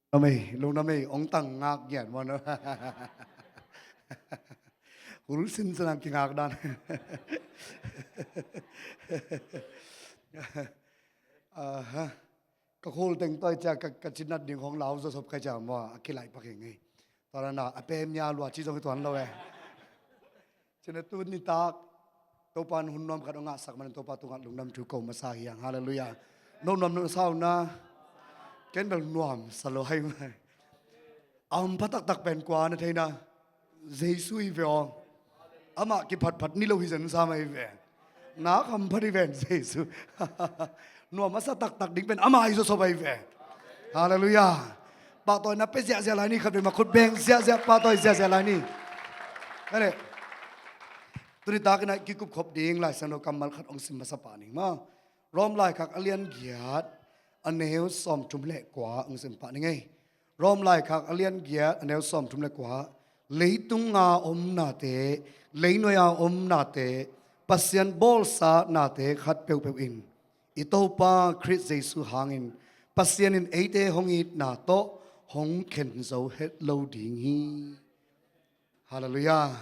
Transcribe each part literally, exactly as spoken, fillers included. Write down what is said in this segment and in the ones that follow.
Lungdam ei, lungdam ei, ong tang ngak ngiat maw no. Hul sinsen ang kingak dan. Aha. Ka khul teng toi cia ka, ka cinat ding hong lau zawsop kai cia maw, a kilaih pak hing ei. Tua na a pem nia lua ci zong hi tuan lo eh. Cina tu nitak Topa in hun nuam khat hong ngahsak manin Topa tungah lungdam thu ko masa hi hang. Halleluiah. No nuam no sa uh na. Ken bel nuam sa lo hai mai. A hampha taktak pen kua na thei na. Jesu hi ve aw. Amah kiphatphat ni lo hi zen sa mai ve. Nak hampha hi ven Jesu. Nuam a sa taktak ding pen amah hi zawsop ahi ve. Halleluiah. Pahtawina pe ziahziah lai ni, khat vei mah khut beng ziahziah, pahtawi ziahziah lai ni. Kale. Tuni takin a i kikup khop ding Lai Siangtho kammal khat hong sim masa pah ning maw. Rom laikhak a lian giat a neu sawmthum le kua hong sim pah ning ei. Rom laikhak a lian giat a neu sawmthum le kua. Leitunga om nate, leinuaia om nate, Pasian bawlsa nate khat peuhpeuh in i Topa Khrih Jesu hangin Pasian in eite hong itna tawh hong khen zo het lo ding hi. Halleluiah.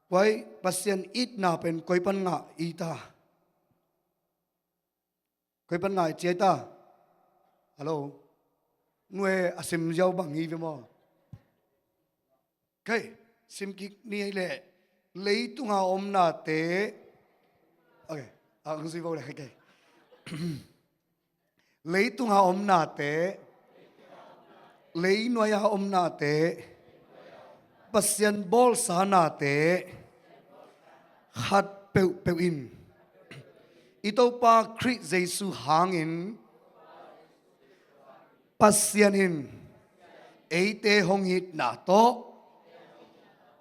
Koi Pasian itna pen koi pan ngah i ta? Koi pan ngah i ci ai ta? Hallo. Nue a sim ziau bang hi ve maw? Kei sim kik ni ei leh. Leitunga om nate. Okay. A ang zui vo le kei. Leitunga om nate, leinuaia om nate, Pasian bawlsa nate khat peuhpeuh in i Topa Khrih Jesu hangin Pasian in eite hong itna tawh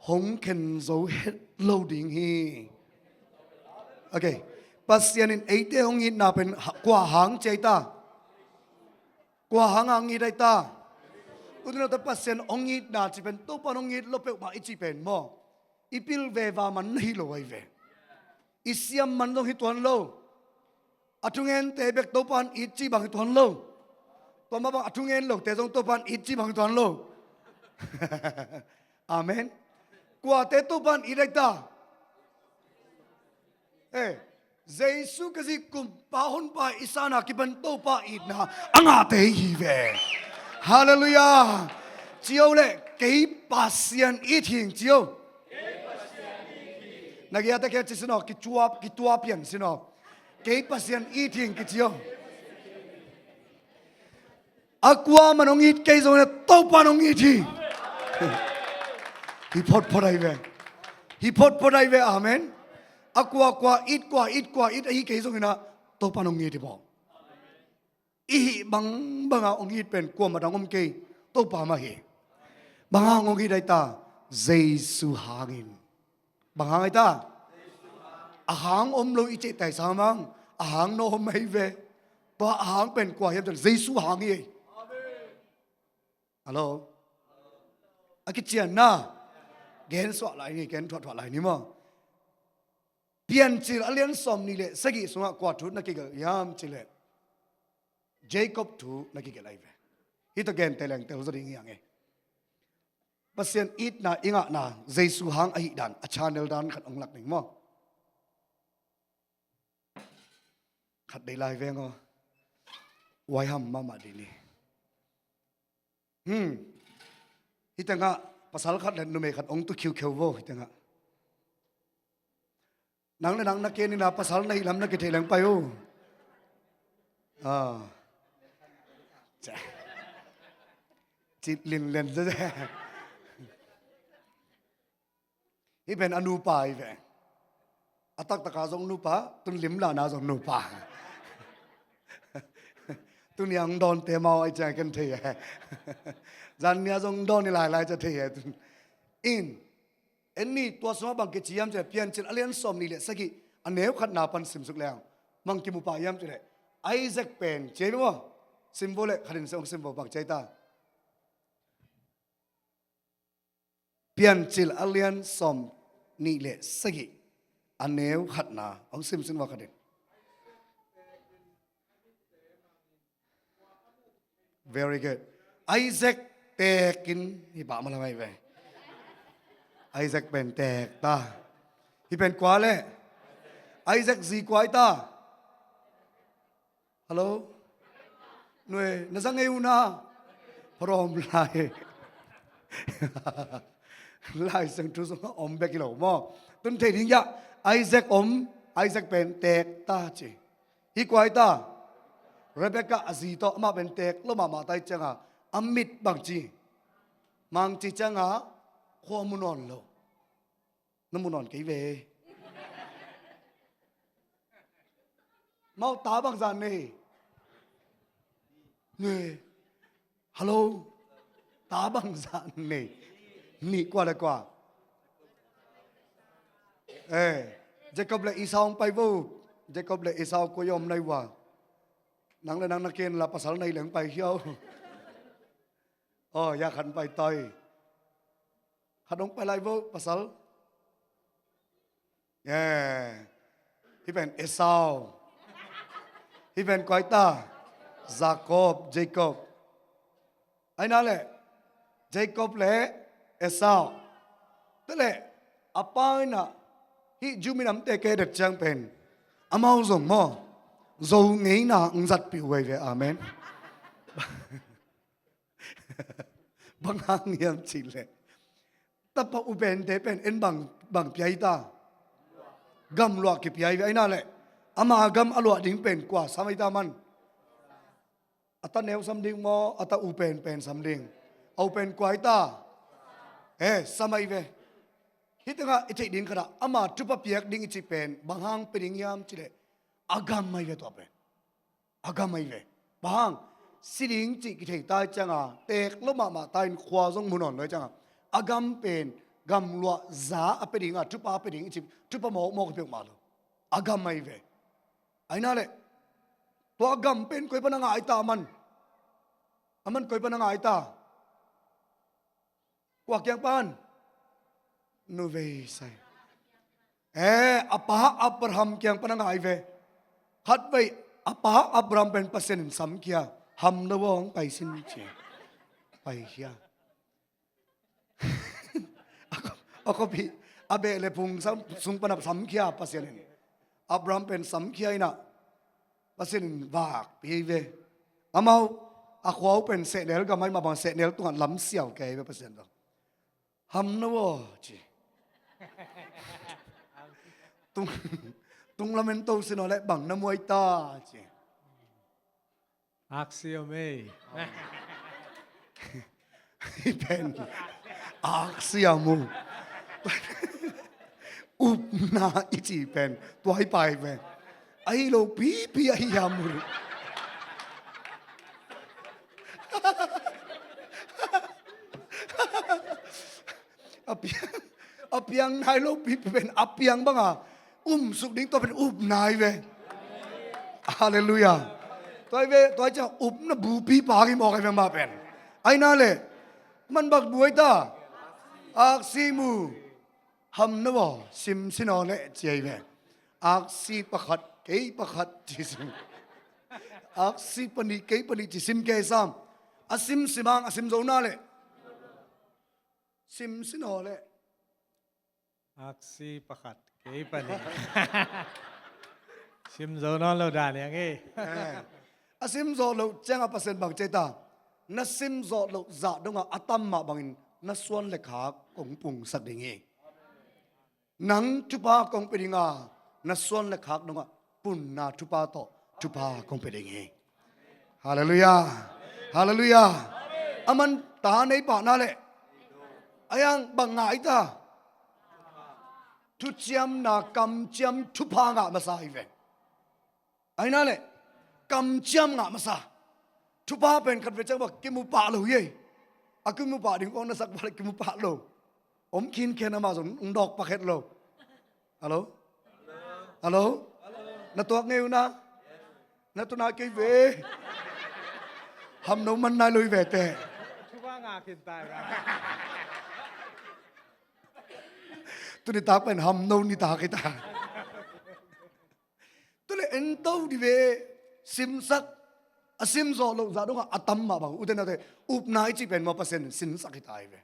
hong khen zo het lo ding hi. Okay. Pasian in eite hong itna pen ha-, kua hang ci ai ta? Kua hang hang it ai ta? Ute naute, Pasian hong itna ci pen Topa hong it lo peuhmah i ci pen maw? I pil veva man na hi lo ahi ve. I siam man zong hi tuan lo. A thungente bek Topa in it ci bang hi tuan lo. Tua mah bang a thungen lote zong Topa in it ci bang hi tuan lo. Amen. Kuate Topa in it ai ta? Eh, Jesu Khazih kumpa honpa i sana kipan Topa itna a ngahte hi ve. Halleluiah. Cio le kei Pasian it hing cio. Na giate kia ci sino, kituap, kituap pian sino. Kei Pasian it hing kicio. A kua man hong it kei zongin a Topa in hong it hi. Hi photphot ahi ve. Hi photphot ahi ve, amen. A kua kua it, kua it, kua it ahi kei zongin a Topa in hong it hi maw. I hih bangbanga hong it pen kuamah dang om kei, Topa mah hi. Banga hong it ai ta? Jesu hangin. Bang hang ai ta? A hang om lo i cihtai sang mang. A hang no om ahi ve. Tua a hang pen kua hiam cih leh Jesu hang hi. Hallo. A kician na. Gen suah lai ni, gen thuahthuah lai ni maw. Piancil a lian sawm nih le sagih sungah kua thu na kigelh hiam cih leh Jacob thu na kigelh ahi ve. Hih tawh gente leng telzaw ding hi hang e. Pasian itna i ngahna Jesu hang ahih dan a channel dan khat hong lak ning maw. Khat deih lai veng aw. Huaiham mahmah dih ni. Hmm. Hih tengah pasal khat le numei khat hong tu khiukheu vo hih tengah. Nang le nang na ken ina pasal na hih lam na kitheih leng pai uh. Ah. Cih linlen. Hih pen a nupa hi ve. A taktaka zong nupa, tun limlahna zong nupa. Tuni ang dawnte mau ai ciang ken thei e. Zan nia zong dawn i lailai cia thei e tun. In, en ni tua sungah bang kici hiam cia Piancil a lian sawm nih le sagih a neu khatna pan simsuk leng. Mang kimu pah hiam cia le. Isaac pen cia hi maw. Simvo le khatin se ong simvo bang cia hi ta. Piancil a lian sawm nih le sagih a neu khatna hong simsim va khatin. Very good. Isaac teek in hi pah malam ahi ve. Isaac pen teek ta. Hih pen kua leh? Isaac zi kua hi ta? Hello? Nue, na za ngei uh na. Pharom lai. Lai Siangtho sungah om bek hi lo maw? Tun thei ding hiah. Isaac om, Isaac pen teek ta ci. Hih kua hi ta? Rebecca a zi tawh, amah pen teek lo mahmah ta hi cianga, a mit bang ci? Mang ci cianga, khua mu nawn lo. Na mu nawn kei ve. Mau ta bangzah nei? Nei. Hello. Ta bangzah nei? Nih kua le kua? Eh, Jacob le Esau hong pai vo. Jacob le Esau kua i om nai ua? Nang le nang na ken la pasal nei leng pai hiau. Oh, ya khan pai toi. Khat hong pai lai vo, pasal. Yeah. Hih pen Esau. Hih pen kua hi ta? Jacob, Jacob. Aina le Jacob le Esau. Te le a pa ina hih Jew minamte ke det ciang pen amau zong maw, Zo ngeina ng zatpih uh ahi ve. Amen. Bang hang hiam cih leh, tapa upente pen en bang, bang pia hi ta? Gamluah kipia hi ve. Aina le ama gam a luah ding pen kua sam ahi ta man? A ta neu sam ding maw, a ta upen pen sam ding? A upen kua hi ta? Eh, sam ahi ve. Hih tengah i theih ding khatah ama thupha piak ding i cih pen bang hang pia ding hiam cih leh, a gam ahi ve tua pen. A gam ahi ve. Bang hang, si ding cih kithei ta hi cianga, teek lo mahmah ta in khua zong mu nawn lo hi cianga, a gam pen gamluah za a pia dinga thupha a pia ding i cih, thupha mawkmawk a pia uh mah lo. A gam ahi ve. Aina le tua gam pen koi pan a ngah ahi ta man? A man koi pan a ngah ahi ta? Kua kiang pan? Nuvei sai. Eh, a pa Abraham kiang pan a ngah ahi ve. Khatvei a pa Abraham pen Pasian in samkhia, ham no aw, hong pai sin ci. Paikhia. A kop, a kop hi, a beh le phung sam, sung pan a samkhia Pasian in. Abraham pen samkhia ina Pasian in vakpih hi ve. Amau a khua uh pen sehnel gam ahi mah bang sehnel tungah lamsiau kei hi ve Pasian tawh. Ham no aw ci. Tung, tung lamen to sin aw le bang na muai ta ci. Aksi om ei. Hih pen aksi a mu. Upna i ci pen tua hi pai pen. Ahi lo pipi ahi a mu. A piang, a piang nai lo pipi pen a piang banga um suk ding tua pen upna hi ve. Halleluiah. Tua hi ve, tua hi ciang upna bupi pa hi mawk hi ve mah pen. Aina le man bang buai ta? Aksi mu. Ham no aw, sim sin aw le ci ahi ve. Aksi pakhat, kei pakhat ci sim. Aksi panih, kei panih ci sim kei sam. A sim sim hang, a sim zo na le. Sim sin aw le. Aksi pakhat, kei panih. Sim zo nawn lo dan hi ang e. Eh. A sim zawh loh cianga Pasian bang ci ta? Na sim zawh loh zah dongah a tam mah bangin na suan le khak kong pungsak ding hi. Nang thupha kong pia dinga, na suan le khak dongah punna thupha tawh thupha kong pia ding hi. Halleluiah. Halleluiah. A man ta nei pah na le. A yang bang ngah hi ta? Thuciamna kamciam thupha ngah masa hi ve. Aina le kamciam ngah masa. Thupha pen khat ve ciang bang kimu pah lo hi ei. A kimu pah ding kong na sak pah le kimu pah lo. Om khinkhen amah zong ung dawk pakhet lo. Hello? Hello? Na tuak ngei uh na? Na tuna kei ve. Ham no man nai lo hi ve te. Thupha ngah khin tai. Tuni tak pen ham no ni tak hi ta. Tule en to di ve, simsak. A simzawh loh zah dongah a tam mah bang, ute naute, upna i cih pen maw, Pasian in sinsak hi ta hi ve.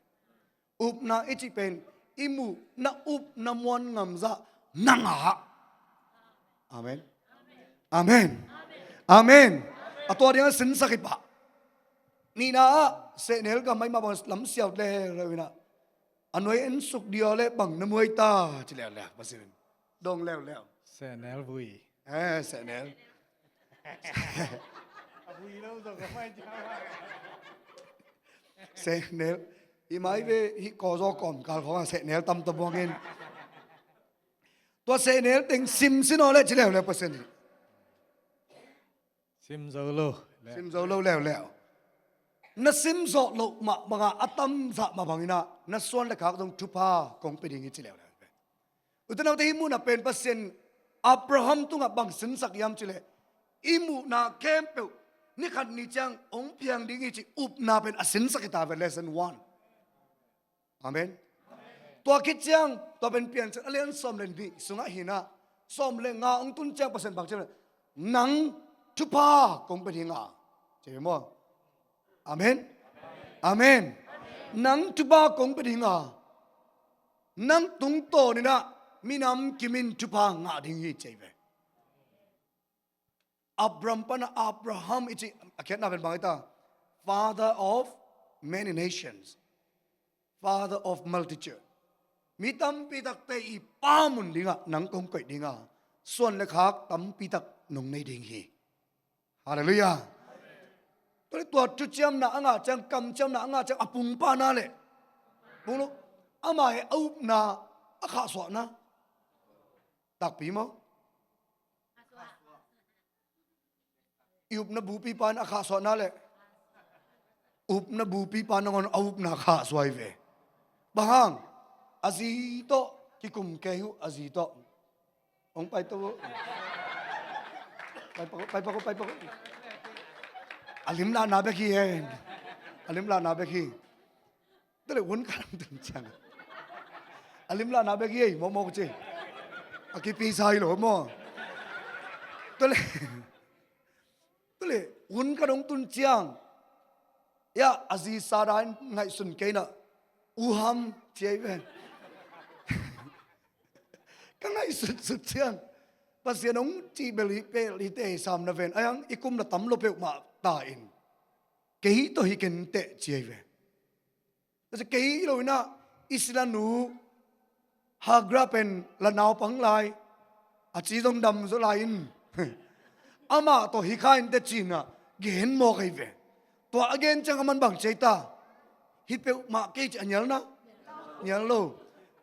Upna i cih pen i muh, na upna muan ngamzah nang ah. Amen. Amen. Amen. A tua dingah sinsak hi pah. Nihna ah sehnel ka mai mah bang lam siau leuleu inah, a nuai en suk dia le bang na muai ta ci leuleu, Pasian in dong leuleu. Sehnel vui. Eh, sehnel. Sehnel. Hi mai ve, hi kawzaw kawmkal khawngah sehnel tam ta buangin. Tua sehnel teng sim sin aw le ci leuleu Pasian in. Sim zo lo. Sim zo lo leuleu. Na sim zawh loh mah bangah a tamzah mah banginah na suan le khak zong thupha kong pia ding hi ci leuleu. Ute naute, hih munah pen Pasian Abraham tungah bang sinsak hiam cileh, i muhna khempeuh ni khat ni ciang hong piang ding hi cih upna pen a sinsak hi ta ve, lesson one. Amen. Tua khit ciang tua pen Piancil a lian sawm le nih sungah hinah sawm le nga hong tun ciang Pasian bang ci hiam, nang thupha kong pia ding a ci ve maw? Amen. Amen. Nang thupha kong pia ding a, nang tungtawn inah minam kim in thupha ngah ding hi ci ve. Abram pana Abraham i cih a khiatna pen bang hi ta? Father of many nations. Father of multitude. Mi tampi takte i pa mun dingah nang kong koih ding a, suan le khak tampi tak nong nei ding hi. Halleluiah. Tua le tua thuciamna a ngah ciang, kamciamna a ngah ciang a pungpana le, pung lo, ama he a upna a khahsuahna takpi maw? I upna bupipa in a khahsuahna le upna bupipa nangawn a upna khahsuah hi ve. Bang hang? A zi tawh kikum kei uh, a zi tawh. Hong pai to uh. Pai pak uh, pai pak uh, pai pak uh. A limlahna bek hi hen. A limlahna bek hi. Tua le hun khat hong tun ciang a limlahna bek hi ei, mawkmawk ci. A kipisa hi lo maw? Tua le, tua le hun khat hong tun ciang, ya, a zi Sara in ngaihsun kei inah, uham ci ei ve. Ka ngaihsutsut ciang Pasian hong cih bel hi, pel hi teh sam na ven, a hiang i kum na tam lo peuhmah ta in kei tawh hi ken teh ci ei ve. Kei hi lo inah i silanu Hagar pen la naupang lai, a ci zong dam zaw lai in amah tawh hi kha in teh ci inah gen mawk ahi ve. Tua a gen ciang aman bang ci ei ta? Hi peuhmah kei ci a nial na? Nial lo.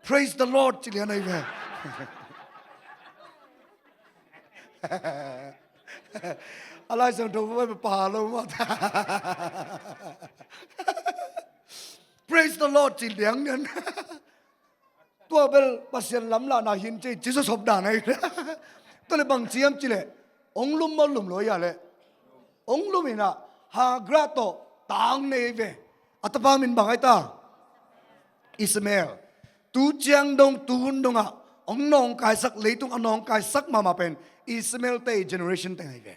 Praise the Lord ci lian ahi ve. A Lai Siangtho pai pa lo mah ta. Praise the Lord ci liang nian. Tua bel Pasian lamlahna hin ci, ci sawsop dan ahi. Tua le bang ci hiam cileh, hong lum maw lum lo hia leh? Hong lum inah Hagar tawh tang nei ve. A tapa min bang ahi ta? Ishmael. Tu ciang dong, tu hun dongah hong nawngkaisak, leitung a nawngkaisak mahmah pen Ishmael te generation teng ahi ve.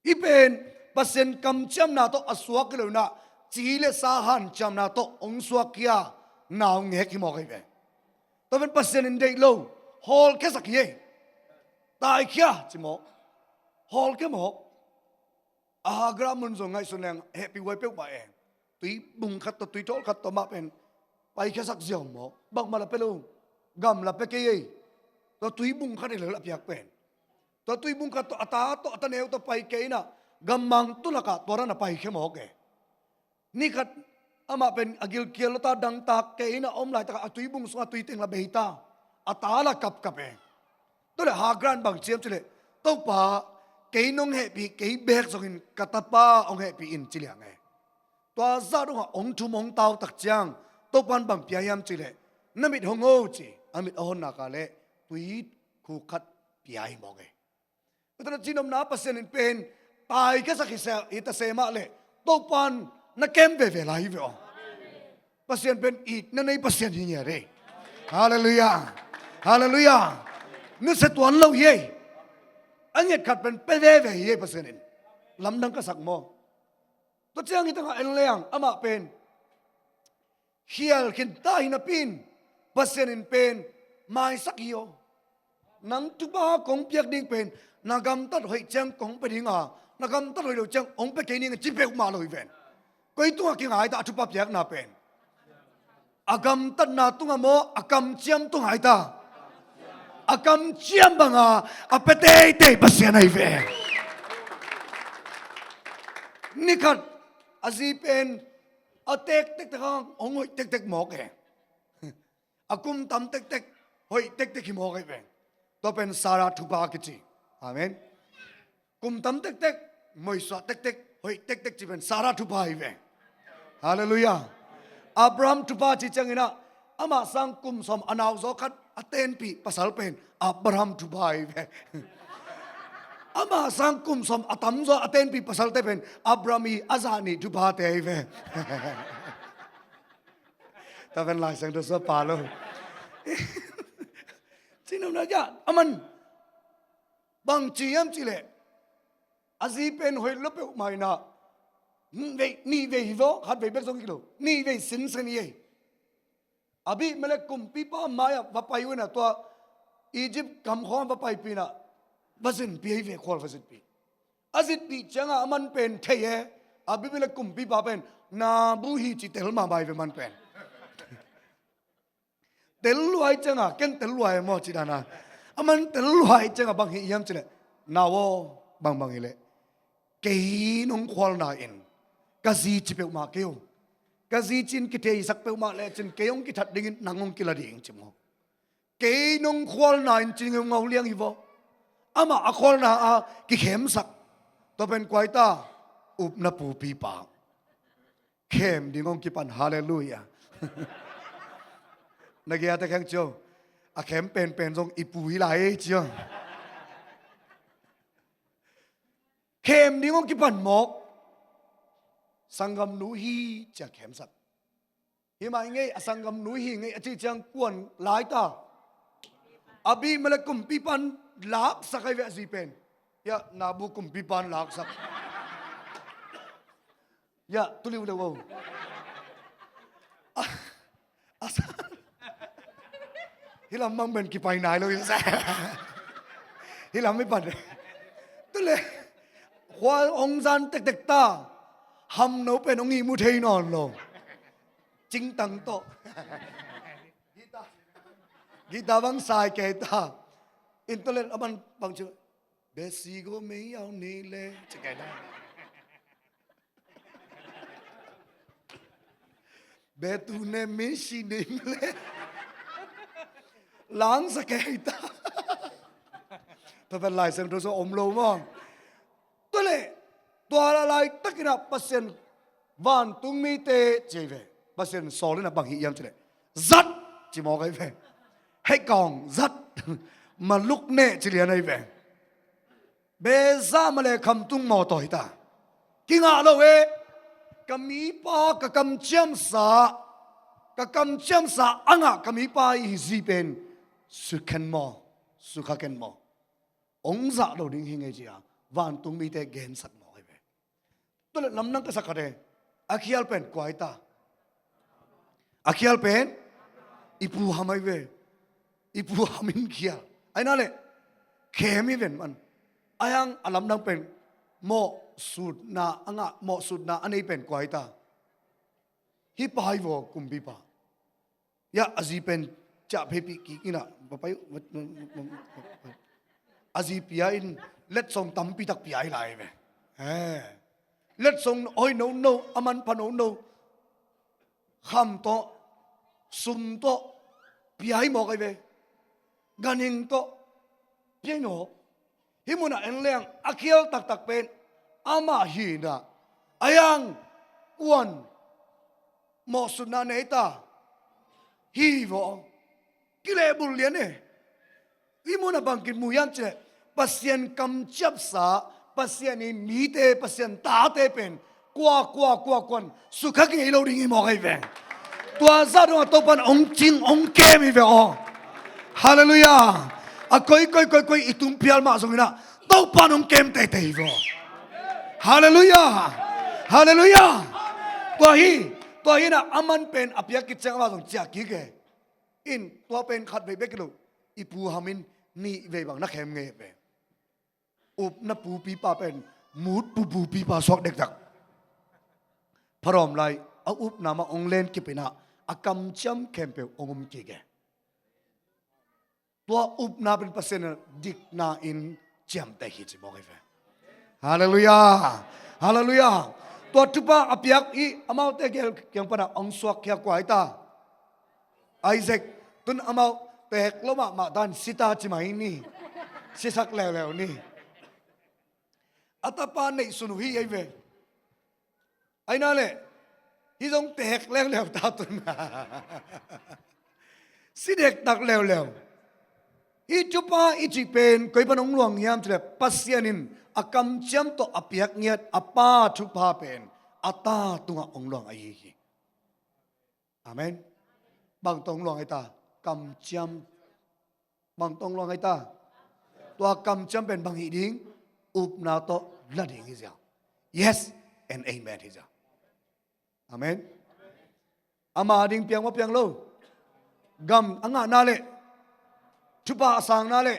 Hih pen Pasian kamciamna tawh a suak hi lo inah, ci le sa hanciamna tawh hong suak hi a, naungek hi mawk ahi ve. Tua pen Pasian in deih lo, hawlkhiasak hi ei. Taikhia ci mawk. Hawlkhia mawk. A Hagar mun zong ngaihsun leng hehpih huai peuhmah e. Tui bung khat tawh, tui thawl khat tawh mah pen paikhiasak ziau maw? Bangmah la pia lo. Gam la pia kei ei. Tua tui bung khat hi lel a piak pen. Tua tui bung khat tawh a ta tawh a ta neu tawh pai kei inah, gammang tu lakah tua dan a paikhia mawk e. Ni khat amah pen a gilkial lo ta, dangtak kei inah a om laitakah a tui bung sungah tui teng la bei ta. A ta la kapkap e. Tua le Hagar in bang ci hiam cileh, Topa, kei nong hehpih, kei beek zongin ka tapa hong hehpih in ci liang e. Tua zah dongah hong thum hong tau tak ciang Topa in bang pia hiam cileh, na mit hong o ci, a mit a hon nak a leh tui khuk khat pia hi mawk e. Tua na cinopna Pasian in pen taikhiasak hi se, hi ta se mah leh Topa in na kem veve lai hi ve aw. Pasian pen itna nei Pasian hi ngiat ei. Halleluiah. Halleluiah. Nusia tuan lo hi ei. A ngiat khat pen pia veve hi ei Pasian in. Lamdang ka sak maw? Tua ciang hi tangah en leng amah pen khial khin ta hi napi in Pasian in pen maisak hi aw. Nang thupha kong piak ding pen na gamtat hoih ciang kong pia ding a, na gamtat hoih lo ciang hong pia kei ning a ci peuhmah lo hi ven. Koi tungah kingai ta a thupha piakna pen? A gamtatna tungah maw, a kamciam tungah hi ta? A kamciam banga a pia teitei Pasian ahi ve. Nikhat a zi pen a teek tektek hang hong hoih tektek mawk e. A kum tam tektek hoih tektek hi mawk ahi ve. Tua pen Sarah thupha kici. Amen. Kum tam tektek, moisuah tektek, hoih tektek ci pen Sarah thupha hi ve. Halleluiah. Abraham thupha ci ciangin ah, amah sang kum sawm a nauzaw khat a tenpih pasal pen Abraham thupha hi ve. Amah sang kum sawm a tamzaw a tenpih pasalte pen Abraham i a zah nih thuphate hi ve. Tua pen Lai Siangtho sua pa lo. Cinopna ja, aman bang ci hiam cih leh, a zi pen hoih lo peuhmah in ah, nih vei, nih vei hi vaw, khat vei bek zong hi lo, nih vei sinsen hi ei. Abimelek kumpipa mai-ah va pai uh in ah, tua Egypt gam khawng va paipih in ah, va zinpih hi ve, khual va zinpih. A zinpih ciangah aman pen thei e, Abimelek kumpipa pen Nabu hi ci tel mahmah hi ve aman pen. Tel lua hi ciangah, ken tel lua e maw ci dan a. Aman tel lua hi ciangah bang hi hiam cih leh, nau aw, bangbang hi leh kei nong khualna in ka zi ci peuhmah kei uh. Ka zi cin kitheisak peuhmah lecin kei hong kithat dingin nang hong kila ding ci maw. Kei nong khualna in ci ngeungau liang hi vaw. Amah a khualna a kikhemsak. Tua pen kua hi ta? Upna pupipa. Khem ding hong kipan, halleluiah. Na giate kheng cio. A khem penpen zong i pu hi lai cio. Khem ding hong kipan mawk. Sanggamnu hi cia khemsak. Hi mah i ngei, a sanggamnu hi ngei a cih ciang kuan lai ta? Abimelek kumpipan laksak ahi ve a zi pen. Hiah Nabu kumpipan laksak. Hiah tuliu leu o. A, a sa-, hih lam mang pen kipai nai lo hi sa. Hih lam i pan. Tule khua hong zan tektek ta. Hamno pen hong ihmu thei nawn lo. Cingtang tawh. Guitar, guitar bang sai kei ta. Internet a man bang ci. Besi go mei au ni le. Ci kei ta. Betu ne mi si ni le. Lang sa kei ta. Tua pen Lai Siangtho sua om lo maw. Tua leh, tua laitak in ah Pasian vantung mite ci hi ve. Pasian sawl in ah bang hi hiam cih leh, zat ci mawk ahi ve. Hei kawng zat. Maluk neh ci lian ahi ve. Beza male khamtung mawtaw hi ta. Kingah lo e. Ka mipa ka kamciamsa, ka kamciamsa a ngah ka mipa i zi pen sukhen maw, sukha ken maw. Hong zah lo ding hi ngei ci-a vantung mite gensak mawk ahi ve. Tua leh lamdang ka sak khat e. A khial pen kua hi ta? A khial pen i pu Ham ahi ve. I pu Ham in khial. Ahi na leh khem hi ven man. Ahi hang a lamdang pen mawhsutna a ngah, mawhsutna a nei pen kua hi ta? Hih pa hi vaw, kumpipa. Hiah a zi pen ciah pheipih kik in ah va pai uh. A zi pia in letsong tampi tak pia hi lai ve. He. Letsong hoih nono, a manpha nono. Kham tawh, sum tawh pia hi mawk ahi ve. Ganhing tawh pia hi mawk. Hih munah en leng a khial taktak pen amah hi in ah, ahi hang kuan mawhsutna nei ta? Hi vaw. Kilehbulh lian e. Hih munah bangkim mu hiam cih leh, Pasian kamciapsa, Pasian i mite, Pasian tate pen kua, kua, kua, kuan sukha kingei lo ding hi mawk ahi veng. Tua zah dongah Topa'n hong cing hong kem hi ve aw. Halleluiah. A koi koi koi koi i tung phial mah zongin ah Topa'n hong kem teitei hi ve aw. Halleluiah. Halleluiah. Tua hi. Tua hi na, aman pen a piak khit ciang amah zong ciah kik e. In tua pen khat vei bek hi lo. I pu Ham in nih vei bang na khem ngei ve. Upna pupipa pen mut pu pupipa suak dektak. Pharawm lai a upna mah ong len kip in ah a kamciam khempeuh ong om kik e. Tua upna pen Pasian in dikna in ciamteh hi ci mawk hi ve. Halleluiah. Halleluiah. Tua thupha a piak i amaute gel kiang pana ong suak khia kua hi ta. Isaac, tun amau teek lo mahmah dan si ta ci mai ni. Sisak leuleu ni. A tapa neihsun uh hi ei ve. Aina le, hi zong teek leuleu ta tun. Si dektak leuleu. Hi thupha i cih pen koi pan ong luang hiam cih le Pasian in a kamciam tawh a piak ngiat a pa thupha pen a ta tungah ong luang ahi hi. Amen. Bang tawh ong luang ahi ta, kamciam. Bang tawh ong luang ahi ta. Tua kamciam pen bang hi ding, upna tawh la ding hi zia. Yes and amen hi zia. Amen. Ama ding piang maw piang lo? Gam a ngahna le thupha a sangna le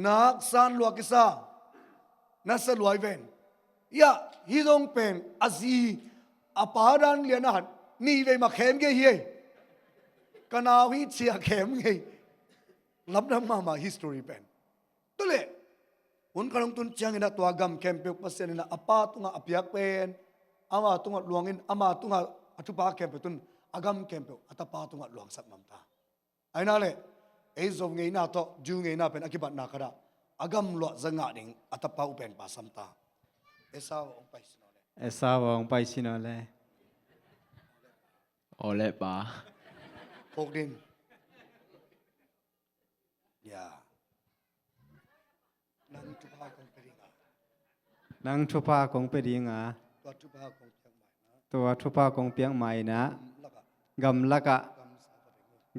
naksan lua kisa. Na sa luai ven. Ia, hi zong pen a zi a pa dan lian a han ni vei ma khem ngei hi ei. Ka nau hi cia khem ngei. Lamdang mahmah history pen. Tule hun khat hong tun ciangin a tua gam khempeuh Pasian in a pa tungah a piak pen ama tungah luangin ama tungah a thupha khempeuh tun a gam khempeuh a tapa tungah luangsak mamta. Aina le ei Zo ngeina tawh Jew ngeina pen a kibatna khatah a gam luah za ngah ding a tapa uh pen pa samta. Esau hong pai sino le. Esau hong pai sino le. Ole pa. Kok din. Ya. Nang thupha kong pe ding a. Nang thupha kong pe ding a. Tua thupha kong piak mai na. Tua thupha kong piak mai na. Gam lakah. Gam lakah.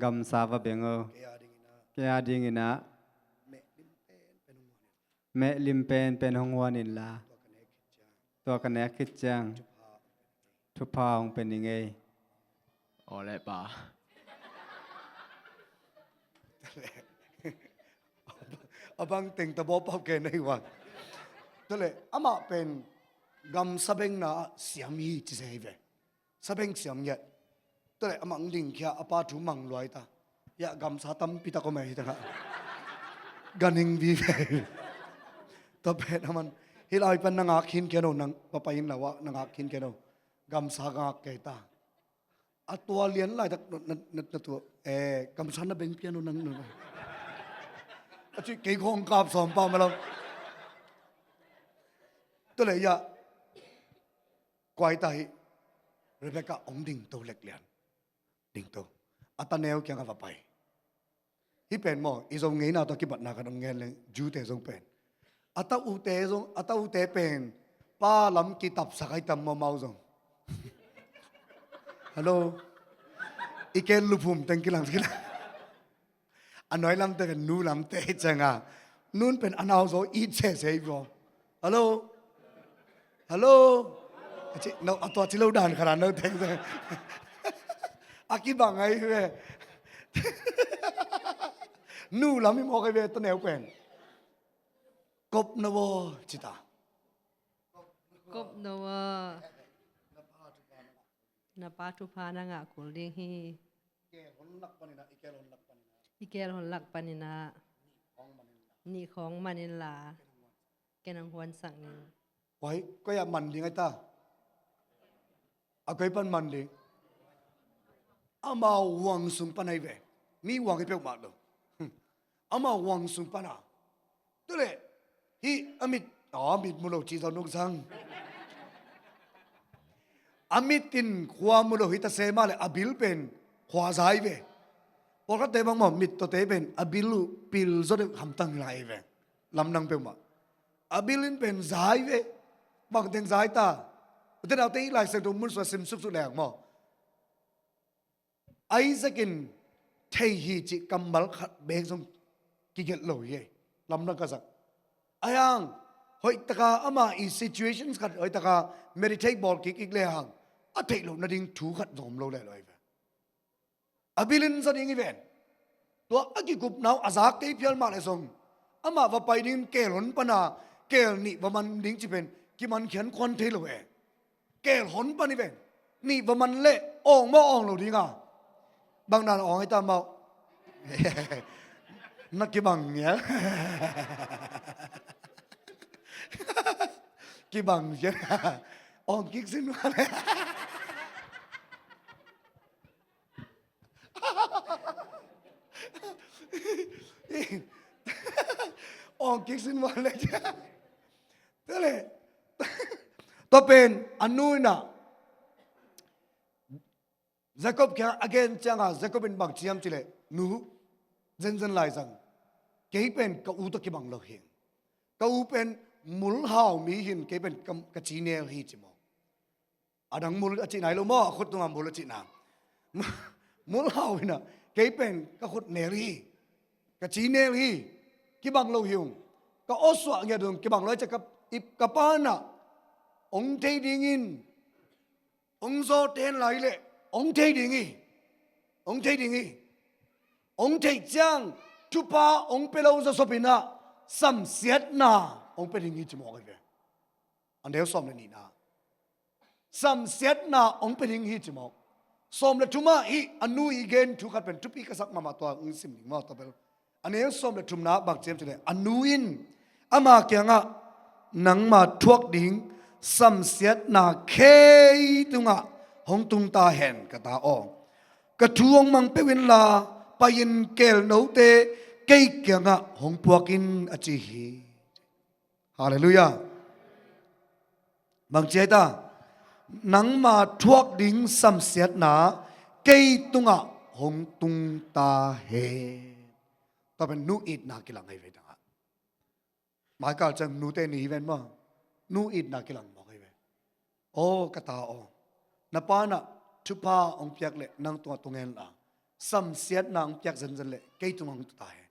Gam sa va beng o. Gam sa va beng o. Kei a dingin a. Kei a dingin a. Meh lim pen pen hong huan in la. Meh lim pen pen hong huan in la. Tua ka nek khit ciang. Tua ka nek khit ciang. Thupha. Thupha hong pe ning ei. Aw le pa. A bang teng ta baw pau ke nei wan. Tule amah pen gam sabengna siam hi ci se hi ve. Sabeng siam ngiat. Tule amah ding khia a pa thu mang luai ta. Ia gamsa tampi tak om ei hi ta ngah. Ganing vive. Tua pen aman hih lai pan na ngak khin khen o nang papa in lau ah na ngak khin khen o. Gamsa ngak kei ta. A tua lian laitak na, na, na, na tua, eh, kamsan na beng pian uh nang, nang. A cih kei khong kap sawm pau ma lo. Tua le ia, kuai ta hi, Rebecca ong ding to lek lian. Ding to. A ta neu kiang a va pai. Hih pen maw, i Zo ngeina tawh kibatna kan hong ngen leng, Jew-te zong pen. A ta ute zong, a ta ute pen, pa lam kitapsak ai tam maw mau zong. Hello. I ken luphum teng kilang kilang. A nuai lamte pen nu lamte i cianga. Nun pen a nau zaw it sese i baw. Hello. Hello. A ci, no, a tua ci lo dan kharan no teng teng. A kibang ai ve. Nu lam i mawk ai ve ta neu pen. Kop na baw ci ta. Kop na baw. Na pa thupha na ngah kul ding hi. I kel hon lak paninah, i kel hon lak paninah. I kel hon lak paninah. Nih khawng man inla. Ken hong huansak ning. Koi, koi ah man ding ai ta. A koi pan man ding. Amau huang sung pan ai ve. Mi huang hi peuhmah lo. Amau huang sung pana. Tule hih a mit, a mit mu lo ci zaw nung sang. A mit in khua mu lo hi ta se mah le a bil pen khua zai ve. Pawlkhatte bang maw mit tawte pen a bil uh pil zaw deuh hamtang lai ve. Lamdang peuhmah. A bil in pen zai ve. Bangteng zai ta. Ute naute i Lai Siangtho mun sua sim suksuk leng maw. Isaac in thei hi cih kammal khat bek zong kigelh lo hi ei. Lamdang ka zak. Ahi hang Hoihtaka ama i situations khat hoihtaka meditate bawl kik ik le hang a theih loh nading thu khat zong om lo le lo hi ve. A bilin za ding hi ven. Tua a kikupna uh a zak kei phial mah le zong amah va pai dingin keel hon pana keel nih va man ding ci pen kiman khian kuan thei lo e. Keel hon pan hi ven. Nih va man le awng maw awng lo dinga. Bang nan awng hi ta maw. Na kibang ngial. Kibang ngial. Awng kik sin va le. Awng kik sin va le. Tua le. Tua pen a nu in ah Jacob kiang a gen cianga Jacob in bang ci hiam cih leh, nu, zenzen lai zang kei pen ka u tawh kibang lo hi. Ka u pen mulhau mi hi in kei pen ka, ka ci nel hi ci maw. A dang mul a cihna hi lo maw, a khut tunga mul a cihna. Mulhau hi in ah kei pen ka khut nel hi. Ka ci nel hi. Kibang lo hi ung. Ka aw suah ngiat ung kibang lo hi ci a ka, i, ka pa in ah hong thei dingin hong zaw ten lai leh hong thei ding hi. Hong thei ding hi. Hong theih ciang thupha hong pia lo zawsop in ah samsiatna hong pia ding hi ci mawk hi ve. A neu sawm le nihna. Samsiatna hong pia ding hi ci mawk. Sawm le thum ah hih a nu i gen thu khat pen thupi ka sak mahmah tua hong sim ding maw tua bel. A neu sawm le thumna bang ci hiam cih leh a nu in ama kiangah nangma thuak ding samsiatna kei tungah hong tung ta hen ka ta aw. Ka thu hong mang peuh inla pai-in keel note kei kiangah hong puak in a ci hi. Halleluiah. Bang ci ai ta, nangma thuak ding samsiatna kei tungah hong tung ta hen. Tua pen nu itna kilang ahi ve dangah. Maikal ciang nute ni hi ven maw. Nu itna kilang mawk ahi ve. Aw ka ta aw, na pa in ah thupha hong piak leh nang tungah tung hen la, samsiatna hong piak zenzen leh kei tungah hong tung ta hen.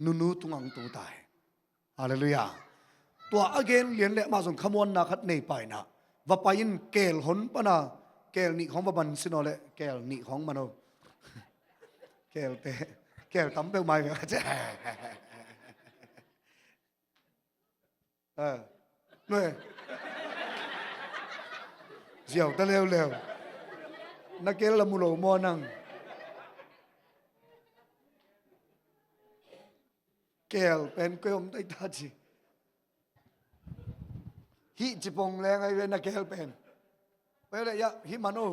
Nunu tungah hong tung ta hen. Halleluiah. Tua a gen lian leh amah zong khamuanna khat nei pai in ah va pai in keel hon pana keel nih khawng va man sin aw leh keel nih khawng man aw. Keelte, keel tam peuh mai ve. Ziau ta leuleu. Na keel la mu lo maw nang? Keel pen koi om tai ta ci. Hih ci pong leng ai ve na keel pen. Pai o le ya hih man o.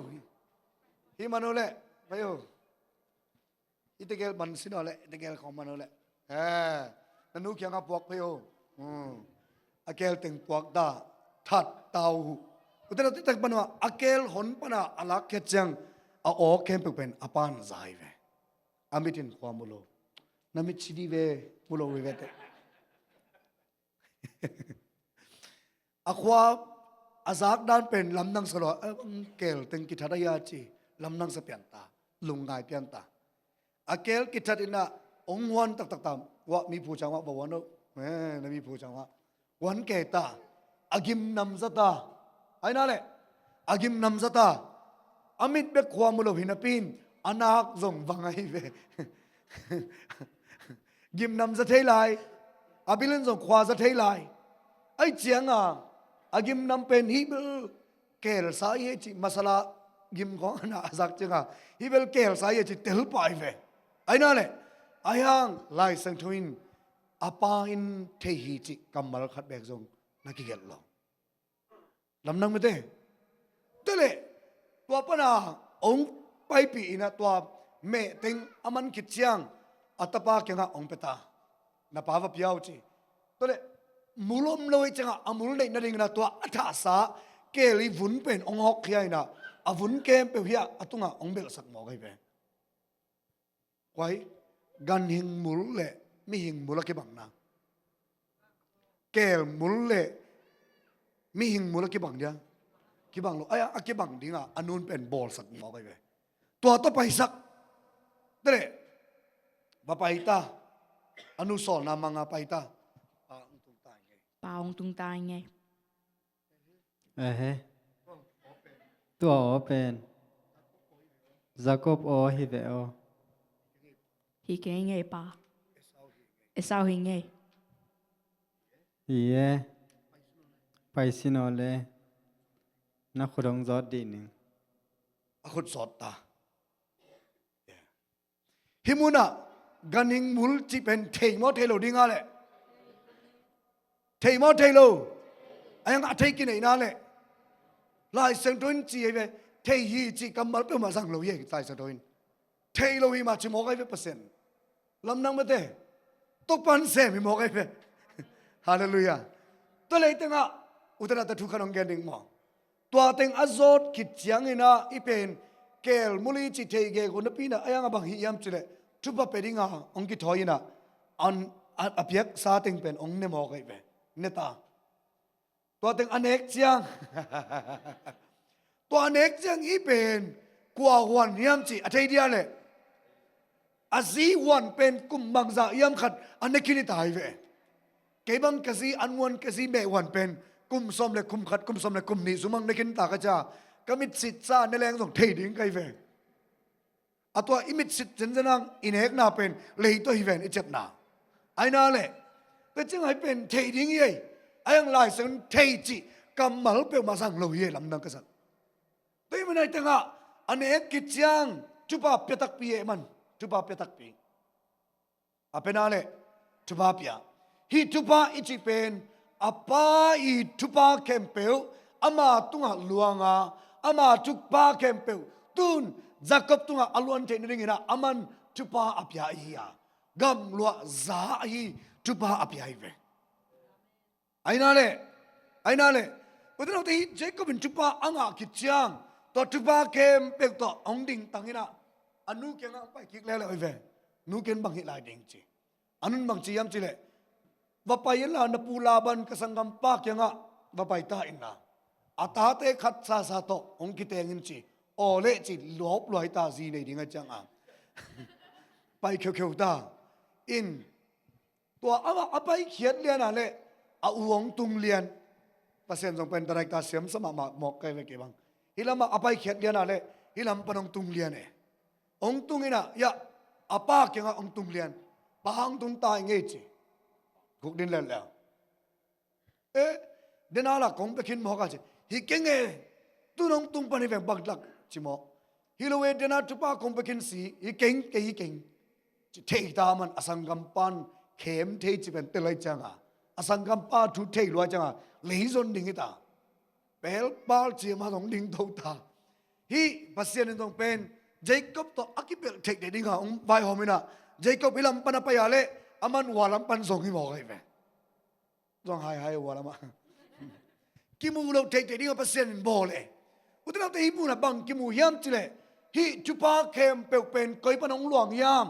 Hih man o le pai o. I tegel man sin aw le, i tegel khawng man aw le. Eh, na nu kiangah puak phei o. Hmm. A kel teng puak ta, that ta uh. Ute na titak pan uh a kel hon pana a lak khiat ciang a aw khempeuh pen a pan zai ve. A mitin khua mu lo. Na mit si di ve, mu lo ve ve te. A khua a zak dan pen lamdang sa lo, a kel teng kithat a ia ci, lamdang sa pian ta, lungngai pian ta. A kel kithat ina ong huan taktak ta, wah mi phu ciang wah va huan o, eh, na mi phu ciang wah huan kei ta, a gimnam za ta, ai na le, a gimnam za ta, a mit bek khua mu lo hi napi in, a nak zong vang ahi ve. Gimnam za thei lai, a bil in zong khua za thei lai. Ai cianga, a gimnam pen hih bel kelsa hi e ci, masala gim khawng ana a zak cianga, hih bel kelsa hi e ci tel pah hi ve. Ai na le, ai hang Lai Siangtho in a pa in thei hi ci kammal khat bek zong na kigelh lo. Lamdang mite. Te le, tua pana ong paipih ina tua meh teng a man khit ciang a tapa kiangah ong pia ta. Na pa va pia uh ci. Te le, mul om lo i ciangah a mul neih nading ina tua a thahsa kel i vun pen ong hawkkhia ina a vun khempeuh hiah a tungah ong belhsak mawk ahi ve. Kuai, ganhing mul le mihing mul a kibang na. Kel mul le mihing mul a kibang dia. Kibang lo, ai a kibang dinga a nun pen bawlsak mawk ahi ve. Tua tawh paisak. Te le, va pai ta. A nu sawlna manga pai ta. A, ong tung ta hi. Pa hong tung ta ing ei. Ehe. Tua aw pen Jacob aw hi ve aw. Hi kei ing ei pa. Esau hi ing ei. Hi e. Pai sin aw le. Na khut hong zawt dih ning. A khut zawt ta. Hih munah ganhing mul cih pen thei maw thei lo ding a leh? Thei maw thei lo? A hiang a thei kineihna leh Lai Siangtho in ci hi ve. Thei hi cih kammal peuhmah zang lo hi, Lai Siangtho in. Thei lo hi mah ci mawk ahi ve Pasian. Lamdang mate. Topan sem hi mawk ahi ve. Halleluiah. Tua lei tengah ute naute thu khat hong gen ding maw? Tua teng a zawt khit ciangin ah i pen keel muli cih thei gegu napi in ah a hiang a bang hi hiam cih leh thupha pia dingin hong kithawi in ah a, a piaksa teng pen hong ne mawk ahi ve. Ne ta. Tua teng a nek ciang tua a nek ciang i pen kua huan hiam cih a thei dia leh a zi huan pen kum bangzah hiam khat a ne khin hi ta hi ve. Kei bang ka zi an huan ka zi meh huan pen kum sawm le kum khat, kum sawm le kum nih sung bang ne khin ta ka cia. Ka mitsit sa ne leng zong thei ding ka hi ve. A tua i mitsit zenzen ang i nekna pen lei tawh hi ven i ciapna. Aina leh tua ciang ahi pen thei ding hi ei. A hiang Lai Siangtho in thei cih kammal peuhmah zang lo hi ei, lamdang ka zang. Tua hi man ahi tengah a nek khit ciang thupha pia takpi eh man. Thupha pia takpi. A pena leh thupha pia. Hih thupha i cih pen a Pa i thupha khempeuh ama tungah luanga, ama thupha khempeuh tun Jacob tungah a luan theih nadingin ah aman thupha a pia ahi a, gamluah za ahi thupha a pia ahi ve. Aina leh, aina leh ute naute, hih Jacob in thupha a ngah khit ciang tua thupha khempeuh tawh hong dingtang in ah a nu kiangah hong pai kik leuleu ahi ve. Nu kiang bang hih lai ding ci. A nun bang ci hiam cih leh va pai inla na pu Laban ka sanggampa kiangah va pai ta inla a tate khat sasa tawh hong kiteng in ci. Aw leh ci, luap luai ta, zi nei ding a ciang a pai kheukheu ta in. Tua amah a paikhiat liana leh a u hong tung lian. Pasian zong pen director siamsa mahmah mawk kai ve kei bang. Hih lamah a paikhiat liana leh hih lam pan hong tung lian e. Hong tung inah, ya, a pa kiangah hong tung lian. Pa hong tung ta ing ei ci. Guk din leuleu. Eh, dena la kong pia khin mawk a ci. Hi keng e, tun hong tung pan hi veng bangtlak ci mawk. Hi lo e, dena thupha kong pia khin si, hi keng, kei hi keng. Ci thei ta man a sanggampan khem thei ci pen tel lai cianga a sanggampa thu thei luai cianga leizon ding hi ta. Pelpal ciama zong ding tho ta. Hih Pasian in zong pen Jacob tawh a kipelh theih deh dinga hong vaihawm inah Jacob hih lam pan a pai a leh aman ua lam pan zong hi mawk ahi ve. Zong haihai ua lamah kimu loh theihtheih dingah Pasian in bawl e. Ute naute, hih munah bang kimu hiam cileh hih thupha khempeuh pen koi pan hong luang hiam?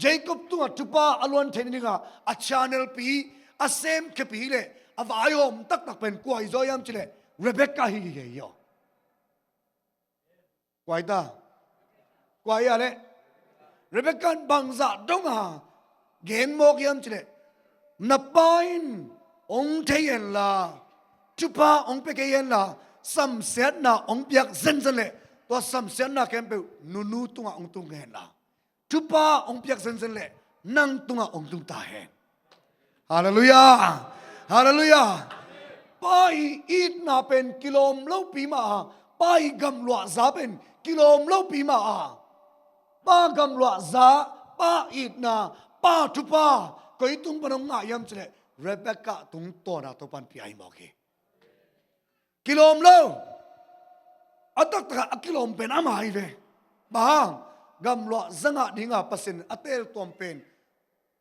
Jacob tungah thupha a luan theih nadingah a channelpi, a semkhiapi leh a vaihawm taktak pen kua hi zaw hiam cileh Rebekah hi hi hi aw. Kua hi ta? Kua hi a leh? Rebekah in bangzah donga gen mawk hiam cileh na pa in hong thei henla, thupha hong pia kei henla, samsiatna hong piak zenzen leh tua samsiatna khempeuh nunu tungah hong tung henla, thupha hong piak zenzen leh nang tungah hong tung ta hen. Halleluiah. Halleluiah. Pa i itna pen kilawm lopi mah a, pa i gamluahza pen kilawm lopi mah a, pa gamluahza, pa itna, pa thupha koi tung pan hong ngah hiam cileh Rebekah tungtawna Topan pia hi mawk hi. Kilawm lo. A taktakah a kilawm pen ama hi ve. Bang hang? Gamluah za ngah dinga Pasian in a teeltuam pen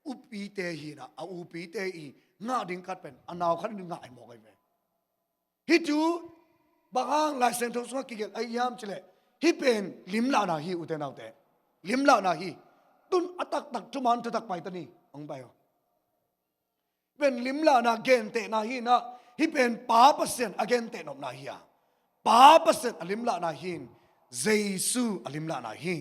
upite hinah, a upite i ngah ding khat pen a nau khat in ngah hi mawk ahi ve. Hih thu bang hang Lai Siangtho sungah kigelh ahi hiam cileh hih pen limlahna hi, ute naute. Limlahna hi. Tun a taktak thuman thutak pai ta ni. Hong pai aw. Pen limlahna gentehna hi inah, hih pen Pa Pasian a genteh nopna hi a, Pa Pasian a limlahna hi in, Jesu a limlahna hi.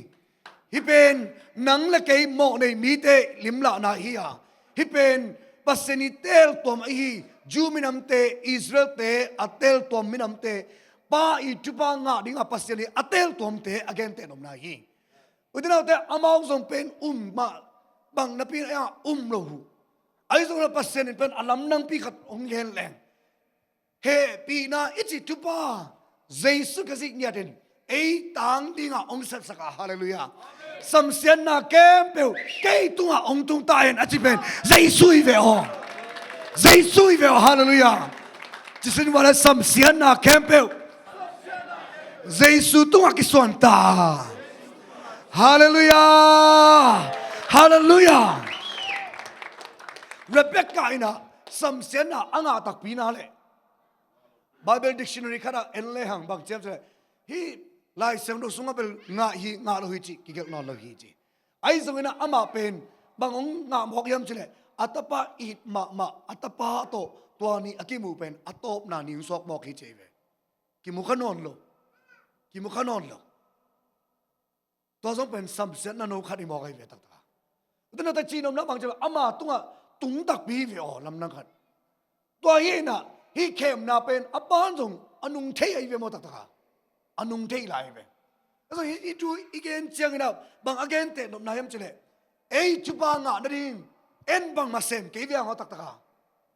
Hih pen nang le kei mawhnei mite limlahna hi a, hih pen Pasian i teltuam ahi Jew minamte, Israelte a teltuam minamte, Pa i thupha ngah dinga Pasian i a teltuamte a genteh nopna hi. Ute naute, amau zong pen um mah bang napi a um lo uh. Ahi zongin Pasian in pen a lamdangpi khat hong gen leng, hehpihna i cih thupha Jesu Khazih ngiatin ei tang dinga hong sepsak a, halleluiah. Samsiatna khempeuh kei tungah hong tung ta hen a ci pen Jesu hi ve aw. Jesu hi ve aw, halleluiah. Ci sin vale, samsiatna khempeuh Jesu tungah kisuan ta. Halleluiah. Halleluiah. Rebecca in ah samsiatna a ngah takpi na leh, Bible dictionary khatah en lehang bang ci hiam cih leh, hih Lai Siangtho sungah bel ngah hi, ngah lo hi cih kigelh nawn lo hi ci. Ahi zongin ah amah pen bang hong ngah mawk hiam cih leh, a tapa it mahmah, a tapa tawh tua ni a kimu pen a tawpna ni hong suak mawk hi ci hi ve. Kimu kha nawn lo. Kimu kha nawn lo. Tua zong pen samsiatna no khat hi mawk ahi ve taktak a. Ute naute, cihnopna bang ci leh ama tungah tung takpi hi ve aw, lamdang khat. Tua hi inah hih khemna pen a pan zong a nung thei ahi ve maw taktak a. A nung thei lai hi ve. Ahi zong hih, hih thu i gen ciangin ah bang a genteh nopna hiam cih leh, ei thupha ngah nading en bangmah sem kei ve ang aw taktak a.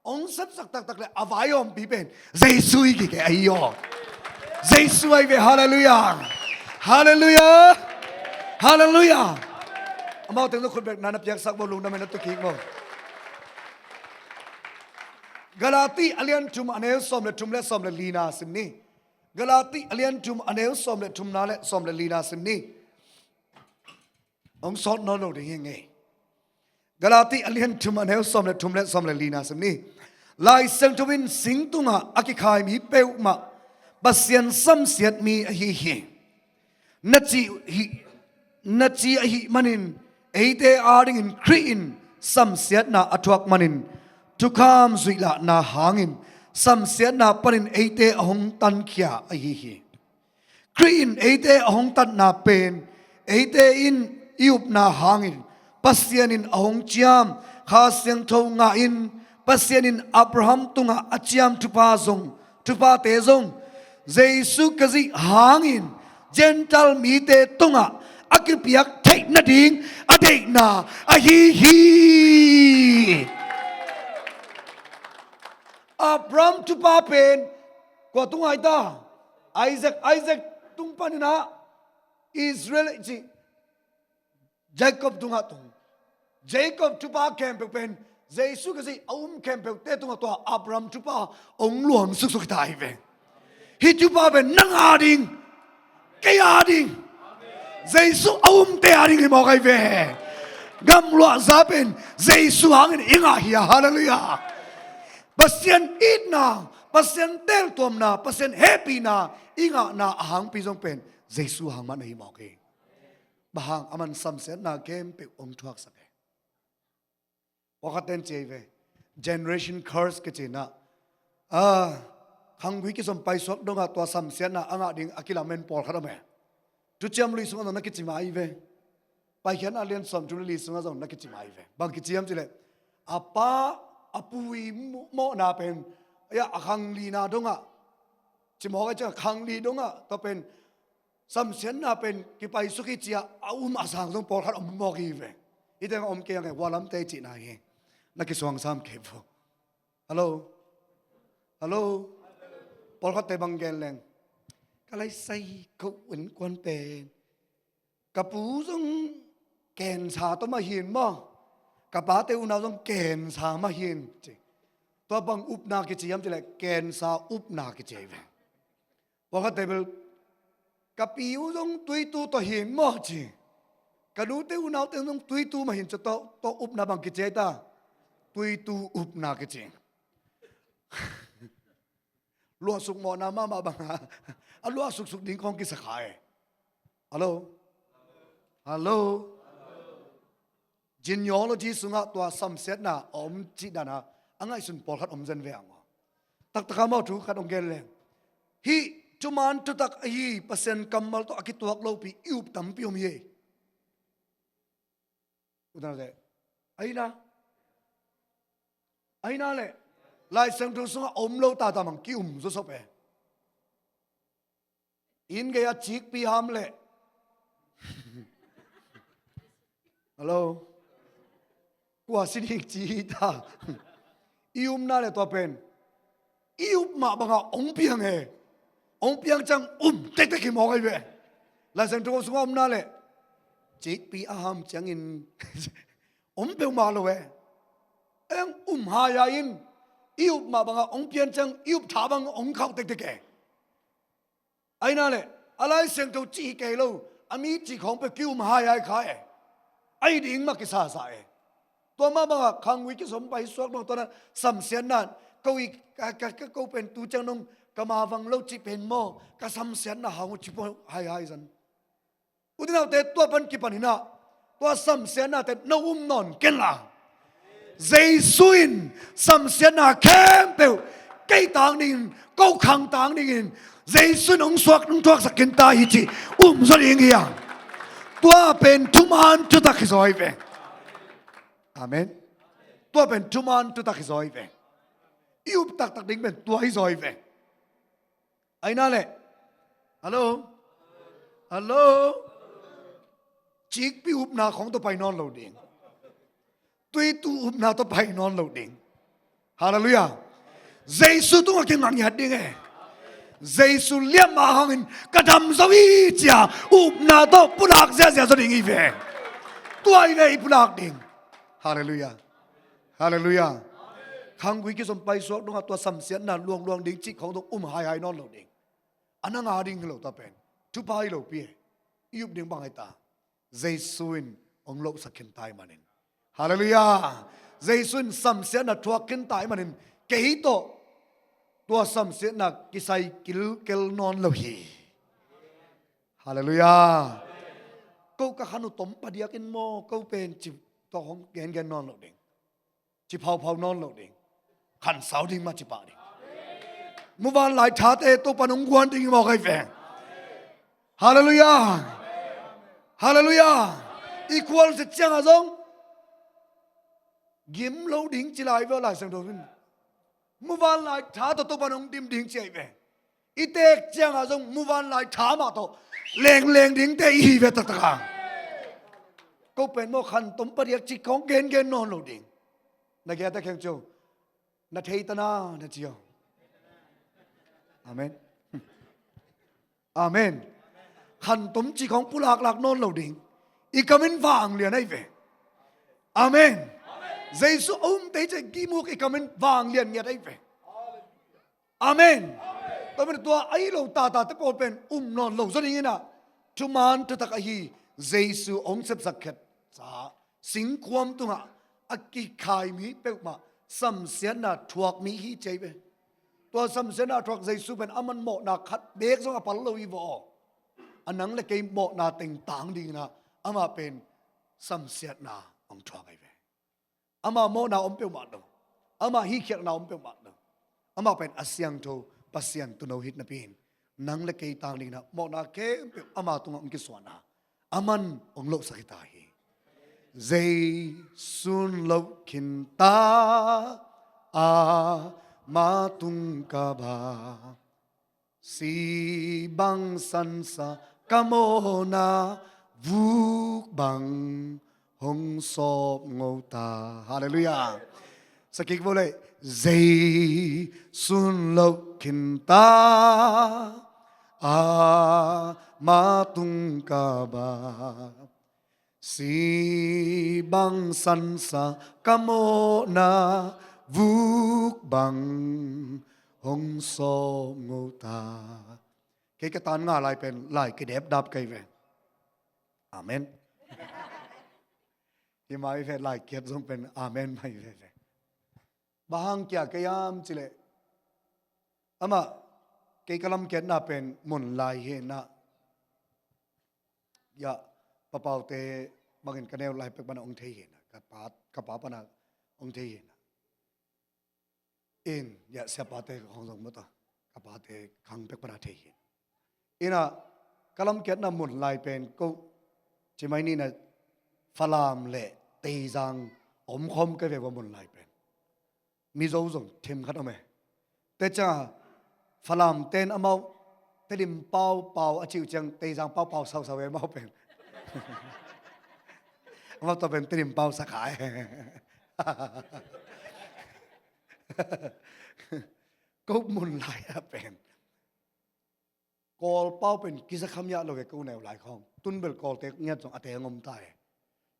Hong sepsak taktak le a vai a ompi pen Jesu hi kei ahi aw. Jesu ahi ve, halleluiah. Halleluiah. Halleluiah. Amau teng zong khut beng na na piaksak bo, lungdam in na tu kik bo. Galati a lian thum a neu sawm le thum le sawm le lina sim ni. Galati a lian thum a neu sawm le thumna le sawm le lina sim ni. Hong sawt nawn lo ding hi ing ei. Galati a lian thum a neu sawm le thum le sawm le lina sim ni. Lai Siangtho in sing tungah a kikhai mi peuhmah Pasian samsiat mi ahi hi. Na cih hi, na cih ahih manin eite adingin Khrih in samsiatna a thuak manin thukham zuihlahna hangin samsiatna panin eite a hong tankhia ahi hi. Khrih in eite a hong tatna pen eite in i upna hangin Pasian in a hong ciam Kha Siangtho ngahin, Pasian in Abraham tungah a ciam thupha zong, thuphate zong Jesu Khazih hangin Gentile mite tungah a kipiak theih nading a deihna ahi hi. Abraham thupha pen kua tung ahi ta? Isaac, Isaac tung paninah Israel i cih Jacob tungah tung. Jacob thupha khempeuh pen Jesu Khazih a um khempeuhte tungah tua Abraham thupha hong luang suksuk hi ta hi ve. Hih thupha pen nang ading, kei ading, Jesu a umte ading hi mawk ahi ve. Gamluahza pen Jesu hangin i ngah hi a, halleluiah. Pasian itna, Pasian teltuamna, Pasian hehpihna i ngahna a hangpi zong pen Jesu hang man ahi mawk hi. Bang hang? Aman samsiatna khempeuh hong thuaksak hi. Pawlkhat ten ci ahi ve. Generation curse kici inah, a, khanggui kizom paisuak dongah tua samsiatna a ngah ding a kilamen pawlkhat om e. Thuciam Lui sungah zong na kici mah ahi ve. Paikhiatna a lian sawm thum le li sungah zong na kici mah ahi ve. Bang kici hiam cih leh, a pa a pu i mawhna pen, a, a khanglina dongah, ci mawk ahi ciangah khangli dongah tua pen samsiatna pen kipaisuk hi ci-a a um a sang zong pawlkhat om mawk hi ve. Hih tengah om kei ang e, hua lamte i cihna hi. Na kisuangsam kei vo. Hallo? Hallo? Pawlkhatte bang gen leng, ka laisai ko un kuan pen ka pu zong kensa tawh mah hin maw, ka pate unau zong kensa mah hin ci. Tua bang upna kici hiam cih leh kensa upna kici ahi ve. Pawlkhatte bel, ka pi uh zong tuitu tawh hin maw ci. Ka nute unau teng zong tuitu mah hin ci. Tua, tua upna bang kici ahi ta? Tuitu upna kici. Luahsuk mawhna mahmah banga a luahsuksuk ding kong kisa kha e. Hallo? Hallo? Genealogy sungah tua samsiatna a om cih dana a ngaihsun pawlkhat om zen ve ang aw. Taktaka maw thu khat hong gen leng, hih thuman thutak ahi Pasian kammal tawh a kituak lopi i up tampi om hi ei. Utanate aina Ahi na le, Lai Siangtho sungah a om lo tata mang ki-um zawsop e. Inn gei a cikpi ham le, hello, kua si ding ci hi ta. I upna le tua pen i up mah bangah hong piang e. Hong piang ciang um tektek hi mawk ahi ve. Lai Siangtho sungah omna le cikpi a ham ciangin om peuhmah lo e. Eng um haihai in i up mah bangah hong piang ciang i up tha bang hong khauh tektek e. Ahi na le, a Lai Siangtho cih hi kei lo, a mi cih khawng peuh ki-um haihai kha e. Ahi ding mah kisasa e. Tua mah bangah khanggui kizom pai suak dong tua na samsiatna, ko i, ka, ka, ka, ko pen tu ciang dong ka mavang lo cih pen maw, ka samsiatna hang uh ci pua haihai zan. U te nau te, tua pan kipan hi na, tua samsiatnate no um nawn ken la. Jesu in samsiatna khempeuh kei tang dingin, ko khang tang dingin, Jesu in hong suak, hong thuaksak khin ta hi cih um zaw ding hi a. Tua pen thuman thutak hi zaw hi ve. Amen. Tua pen thuman thutak hi zaw hi ve. I up taktak ding pen tua hi zaw hi ve. Ahi na le, hello, hello, cikpi upna khawng tawh pai nawn lo ding. Tuitu upna tawh pai nawn lo ding. Halleluiah. Jesu tungah kinga ngiat ding e. Jesu liamma hangin ka dam zo hi cia upna tawh pulak ziahziah zaw ding hi ve. Tua hi ve i pulak ding. Halleluiah. Halleluiah. Khanggui kizom pai suak dongah tua samsiatna luangluang ding cih khawng dong um haihai nawn lo ding. A na nga ding hi lo ta pen thupha hi lopi e. I up ding bang ahi ta, Jesu in hong lohsak khin ta ahih manin. Halleluiah. Jesu in samsiatna thuak khin ta ahih manin kei tawh tua samsiatna kisai kilkel nawn lo hi. Halleluiah. Ko ka khan uh tom padiak in maw, ko pen ci tawh hong gengen nawn lo ding. Ci phauphau nawn lo ding. Khansau ding mah ci pah ding. Muvanlai thate Topan hong guan ding hi mawk ahi ve. Halleluiah. Halleluiah. I khualzin ciangah zong gim lo ding ci lai ve Lai Siangtho in. Muvanlai tha tawh Topan hong dim ding ci ahi ve. I teek ciangah zong muvanlai tha mah tawh lengleng dingte i hi ve taktak a. Ko pen maw khan tom padiak ci khawng gengen nawn lo ding. Na giate kheng cio. Na thei ta na na cio. Amen. Amen. Khan tom ci khawng pulaklak nawn lo ding. I kam in vanglian ahi ve. Amen. Jesu a umte i cih gimuk i kam in vanglian ngiat ahi ve. Amen. Tua pen tua ahi lo tatate pawl pen um nawn lo zaw ding inah thuman thutak ahi Jesu hong sepsak khet ca singkhuam tungah a kikhai mi peuhmah samsiatna thuak mi hi ci ahi ve. Tua samsiatna thuak Jesu pen aman mawhna khat beek zong a pal lo hi vaw. A nang le kei mawhna teng tang ding inah amah pen samsiatna hong thuak ahi ve. Amah mawhna om peuhmah lo. Amah hihkhialhna om peuhmah lo. Amah pen a siangtho Pasian tuuno hi napi in nang le kei tang ding inah mawhna khempeuh ama tungah hong kisuahna aman hong lohsak hi ta hi. Jesu'n loh khinta ama tung ka ba, si bang sansa ka mawhna vuk bang hong sawp ngo ta. Halleluiah. Sakik vo le. Jesu'n loh khinta ama tung ka ba, si bang sansa ka mawhna vuk bang hong sawp ngo ta. Kei ka tan nga lai pen lai kidep dap kei ve. Amen. Hi mai ve, lai kiat zong pen amen mai ve ve. Bang hang kia kei am cileh amah kei ka lamkiatna pen mun lai hi na. Ya, papaute bangin ka neu lai pek pana ong thei hi na. Ka pa, ka pa pana ong thei hi na. In, ya, siapate ka khong zong mata. Ka pate khang pek pana thei hi. Ina, ka lamkiatna mun lai pen ko cimai ni na Falam le Teizang omkhom ka ve va mun lai pen. Mizo zong themkhat om e. Tua ciang a Falam ten amau Tedim pau pau a cih uh ciang Teizang pau pau sausau e amau pen. Amau tua pen Tedim pau sakha e. Ko mun lai a pen Kawl pau pen kiza kha ngiat lo ve, ko neu lai khawng. Tun bel Kawlte ngiat zong a teng om ta e.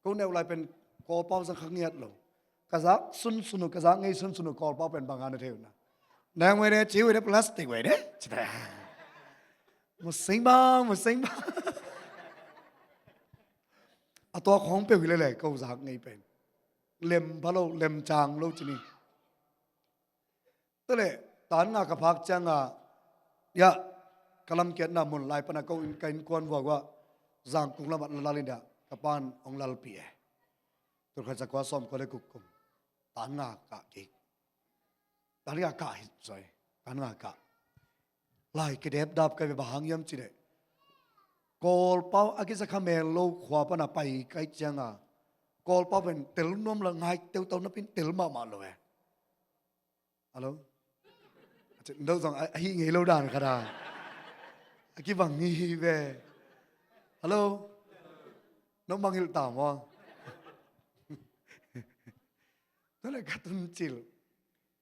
Ko neu lai pen Kawl pau zang kha ngiat lo. Ka zak sunsun uh, ka zak ngei sunsun uh Kawl pau pen bang a na thei uh na. Nang wene, ci wene, plastic wene. Ci ta. Musing bang, musing bang. A tua khawng peuh hi lele ko zak ngei pen. Lem pha lo, lem cang lo ci ni. Tua leh tan nga ka phak ciang a, ya, ka lamkiatna mun lai pan a ko in, ka innkuan vuak uah Zangkung lamah lal in dah ka pan hong lalpih e. Tulkhat zakua sawmkua le guk kum tan nga kah kik. Tan nga kah hi, sorry. Tan nga kah. Lai kidep dap kai ve, bang hang hiam cih leh Kawl pau a kiza kha mel lo khua pan a pai kai ciang a, Kawl pau pen tel nuam lo, ngai teutau napi in tel mahmah lo e. Hello? Ndo zong a, a hih ngei lo dan khat a. A kibang hi hi ve. Hello? No mangngilh ta maw? Tua leh ka tun cil.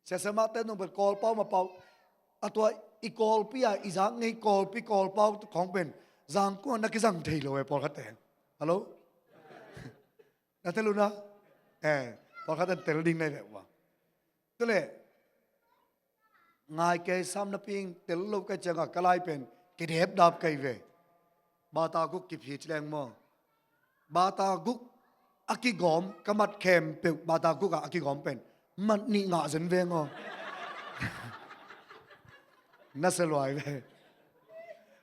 Siasia mahte nong pen Kawl pau ma pau. A tua i Kawlpi a i zak ngei Kawlpi Kawl pau khawng pen Zangkung ah na kizang thei lo e pawlkhatte. Hello? Na tel uh na? Eh, pawlkhat an tel ding na hi ve ua. Tua leh ngai kei sam napi in tel lo kai ciang a ka lai pen kidep dap kai ve. Bata guk kiphi ci leng maw? Bata guk a kigawm, ka mat khempeuh bata guk ah a kigawm pen mat nih ngah zen veng aw. Na sia luai ve.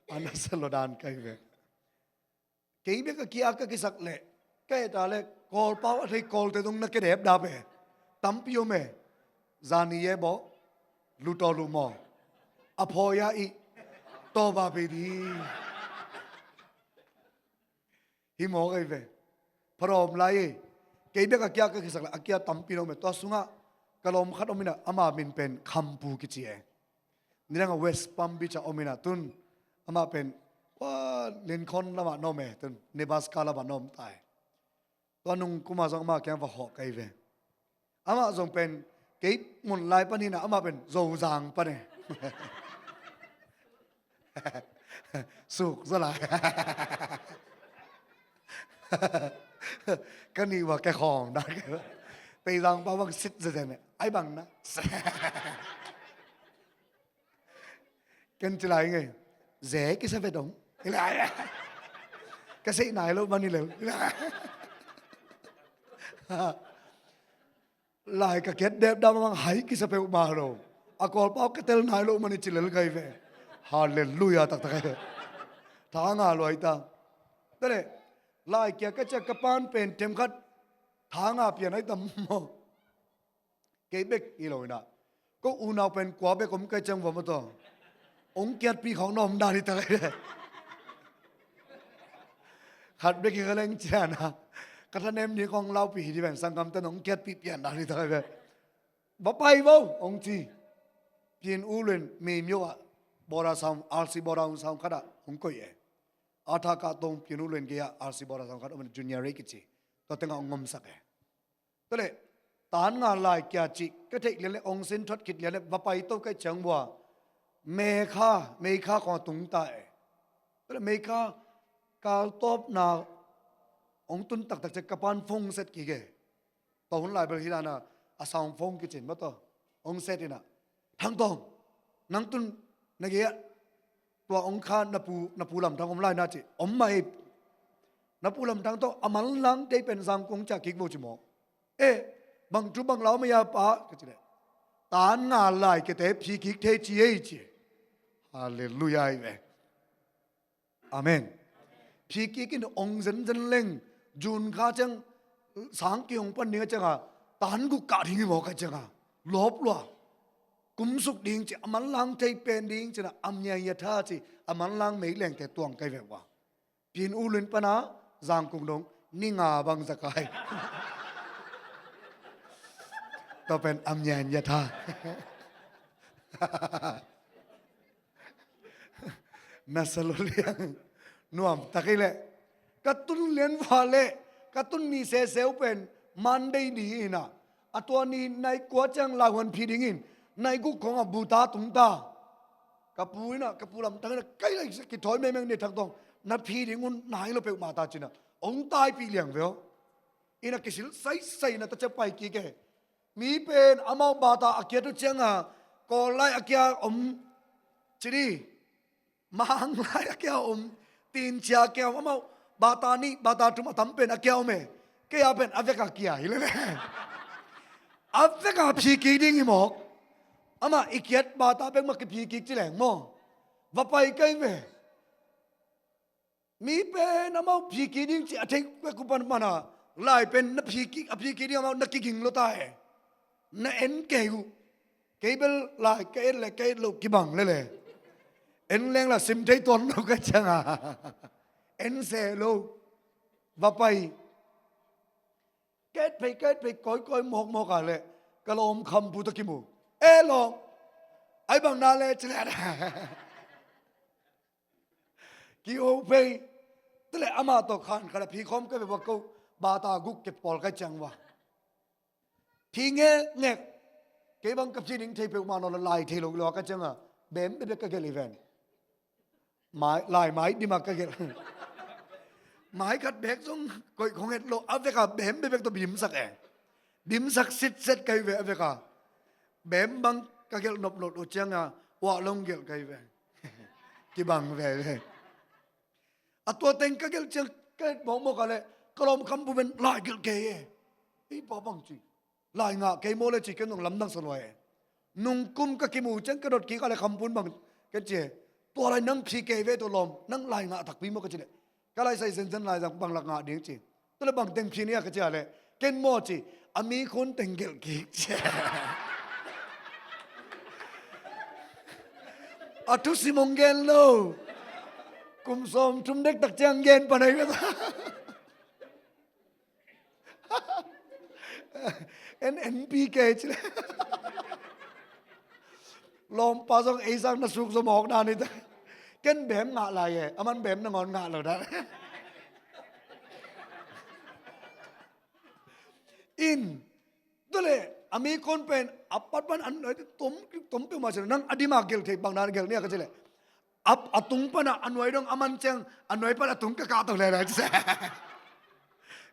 A na sia lua dan kai ve. Kei bek a kia ka kisak leh ka et a leh Kawl pau a thei Kawlte dong na kidep dap e. Tampi om e. Zani ye baw. Lu taw lu maw? A phawi a i taw ba pei di. Hi maw kei ve. Pharawm lai e. Kei bek a kia ka kisak leh a kia tampi om e. Tua sungah ka lawm khat om in a, ama min pen Khampu kici e. Nidang a West Palm Beach ah om in a, tun amah pen ua Lincoln lamah na om e, tun Nebraska lamah na om ta e. Tua nung kum a zong amah kiang va hawh kai ve. Amah zong pen kei mun lai pan hi in a, amah pen Zozang pan e. Suk zaw lai. Ka nih ua ke khawng dan. Teizang pau bang sit zezen e. Ai bang na. Ken ci lai ngei. Ze kisa ve dong. Ka sei nai lo mani lel. Lai ka kiat dep dam mang hai kisa peuh ma lo. A Kawl pau ka tel nai lo mani ci lel kai ve. Halleluiah taktak ai ve. Tha nga luai ta. Tua leh lai kia ka ciak ka pan pen themkhat tha nga pian ai tam maw? Kei bek hi lo in a, ko unau pen kua bek om kai ciang va maw taw. Ong kiatpih khawng na om dan hi ta lai. Khat bek hi ka leng cian a, ka thanem ni khawng laupih hi di ven, sanggamte nong kiatpih pian dan hi ta lai. Va pai vo ong ci. Pian U Lun Meimyo ah, Boda Sound, R C Boda Sound khat ah ong koih e. A tha kah tong Pian U Lun gei ah R C Boda Sound khat om in, Junior Ray kici. Tua tengah ong omsak e. Tua leh tan nga lai kia cih ka theih lian leh ong sin thot khit lian leh va pai to kai ciang bua. Meikha, Meikha khawng a tung ta e. Tua leh Meikha kal tawpna ong tun taktak ciang ka pan phone set kik e. Tua hun lai bel hi dan a, a sound phone kicin maw taw. Ong set in a, Thang Tawng, nang tun na gei ah tua ong kha na pu, na pu Lam Thang om lai na ci. Om mah hi. Na pu Lam Thang tawh a manlang tei pen Zangkong ciah kik vo ci maw? Eh, bang thu bang lau mah ia pa ka ci leh, tan nga lai kiate phi kik thei ci ei ci. Halleluiah hi ve. Amen. Phi kik in ong zenzen leng, June kha ciang sang kihong pan ding a ciang a, tan guk kah ding hi maw ka ciang a, lawp lua. Kum suk ding ci, a manlang thei pen ding ci na, a mia ia tha ci, a manlang meilengte tuang kai ve ua. Pian U Lun pan a Zangkong dong ni nga bang za kai. Tua pen a mian ya tha. Na sa lo liang nuam tak hi leh. Ka tun lian vua leh ka tun ni seseu pen Monday ni hi na. A tua ni nai kua ciang laihuan phi dingin nai guk khawngah buta tungta. Ka pu ina, ka pu lamtang ina, kai lai kithawi meimeng ni thak dong. Na phi ding un nai lo peuhmah ta cina. Ong taipih liang veo. Ina kisil saisai na ta cia pai kik e. Mi pen amau bata a kiat uh cianga, kawl lai a kia om, cidi, mang lai a kia om, tincia a kia om, amau bata nih, bata thum a tam pen a kia om e. Kei a pen a vek a kia hi lele. A vek a phi kik ding hi mawk. Amah i kiat bata bek mah kiphi kik ci leng maw. Va pai kai ve. Mi pen amau phi kik ding ci a thei pek uh pan mana, lai pen na phi kik, a phi kik ding amau na kiging lo ta e. Na en kei uh. Kei bel lai ka et le ka et lo kibang lele. En leng la sim thei tuan lo ka cianga. En se lo. Va pai. Ka et phei, ka et phei, kawikawi mawkmawk a le ka lawm khampu tawh kimu. E lawm. Ai bang na le ci le. Kiho phei. Tule amah tawh khan khat a phi khawm ka ve va ko. Bata guk ke pawl ka ciang va. Phi ngekngek. Kei bang ka phi ding thei peuhmah naw la lai thei lo lo ka cianga. Bem bebek ka gelh hi ven. Mai, lai mai dima ka gelh. Mai khat bek zong koih khong het lo a veka bem bebek tawh bimsak e. Bimsak sitset ka hi ve a veka. Bem bang ka gelh nop lo lo cianga uah long gelh ka hi ve. Kibang veve. A tua teng ka gelh ciang ka et mawkmawk a le ka lawm khampu pen lai gelh kei e. Ei pa bang ci. Lai ngah kei maw le ci ken zong lamdang sa luai e. Nungkum ka kimu ciang ka dot kik a le khampun bang ken ci e. Tua lai nang phi kei ve tua lawm nang lai ngah takpi maw ka ci le. Ka lai sai zenzen lai zang bang lak ngah ding ci. Tule bang teng phi nia ka ci a le ken maw ci. A mi khun teng gelh kik ci. A thusim hong gen lo. Kum sawm thum dektak ciang gen pan ai ka ta. En en pi kei ci le. Lawmpa zong ei sang na suk zom awk dan hi ta. Ken bem ngah lai e. Aman bem nangawn ngah lo dan. In tule a mi kon pen a pat pan an nuai tom tom peuhmah ci le nang a dima gelh thei bang dan gelh nia ka ci le. A tung pana a nuai dong a man ciang a nuai pan a tung ka kah to lele ci se.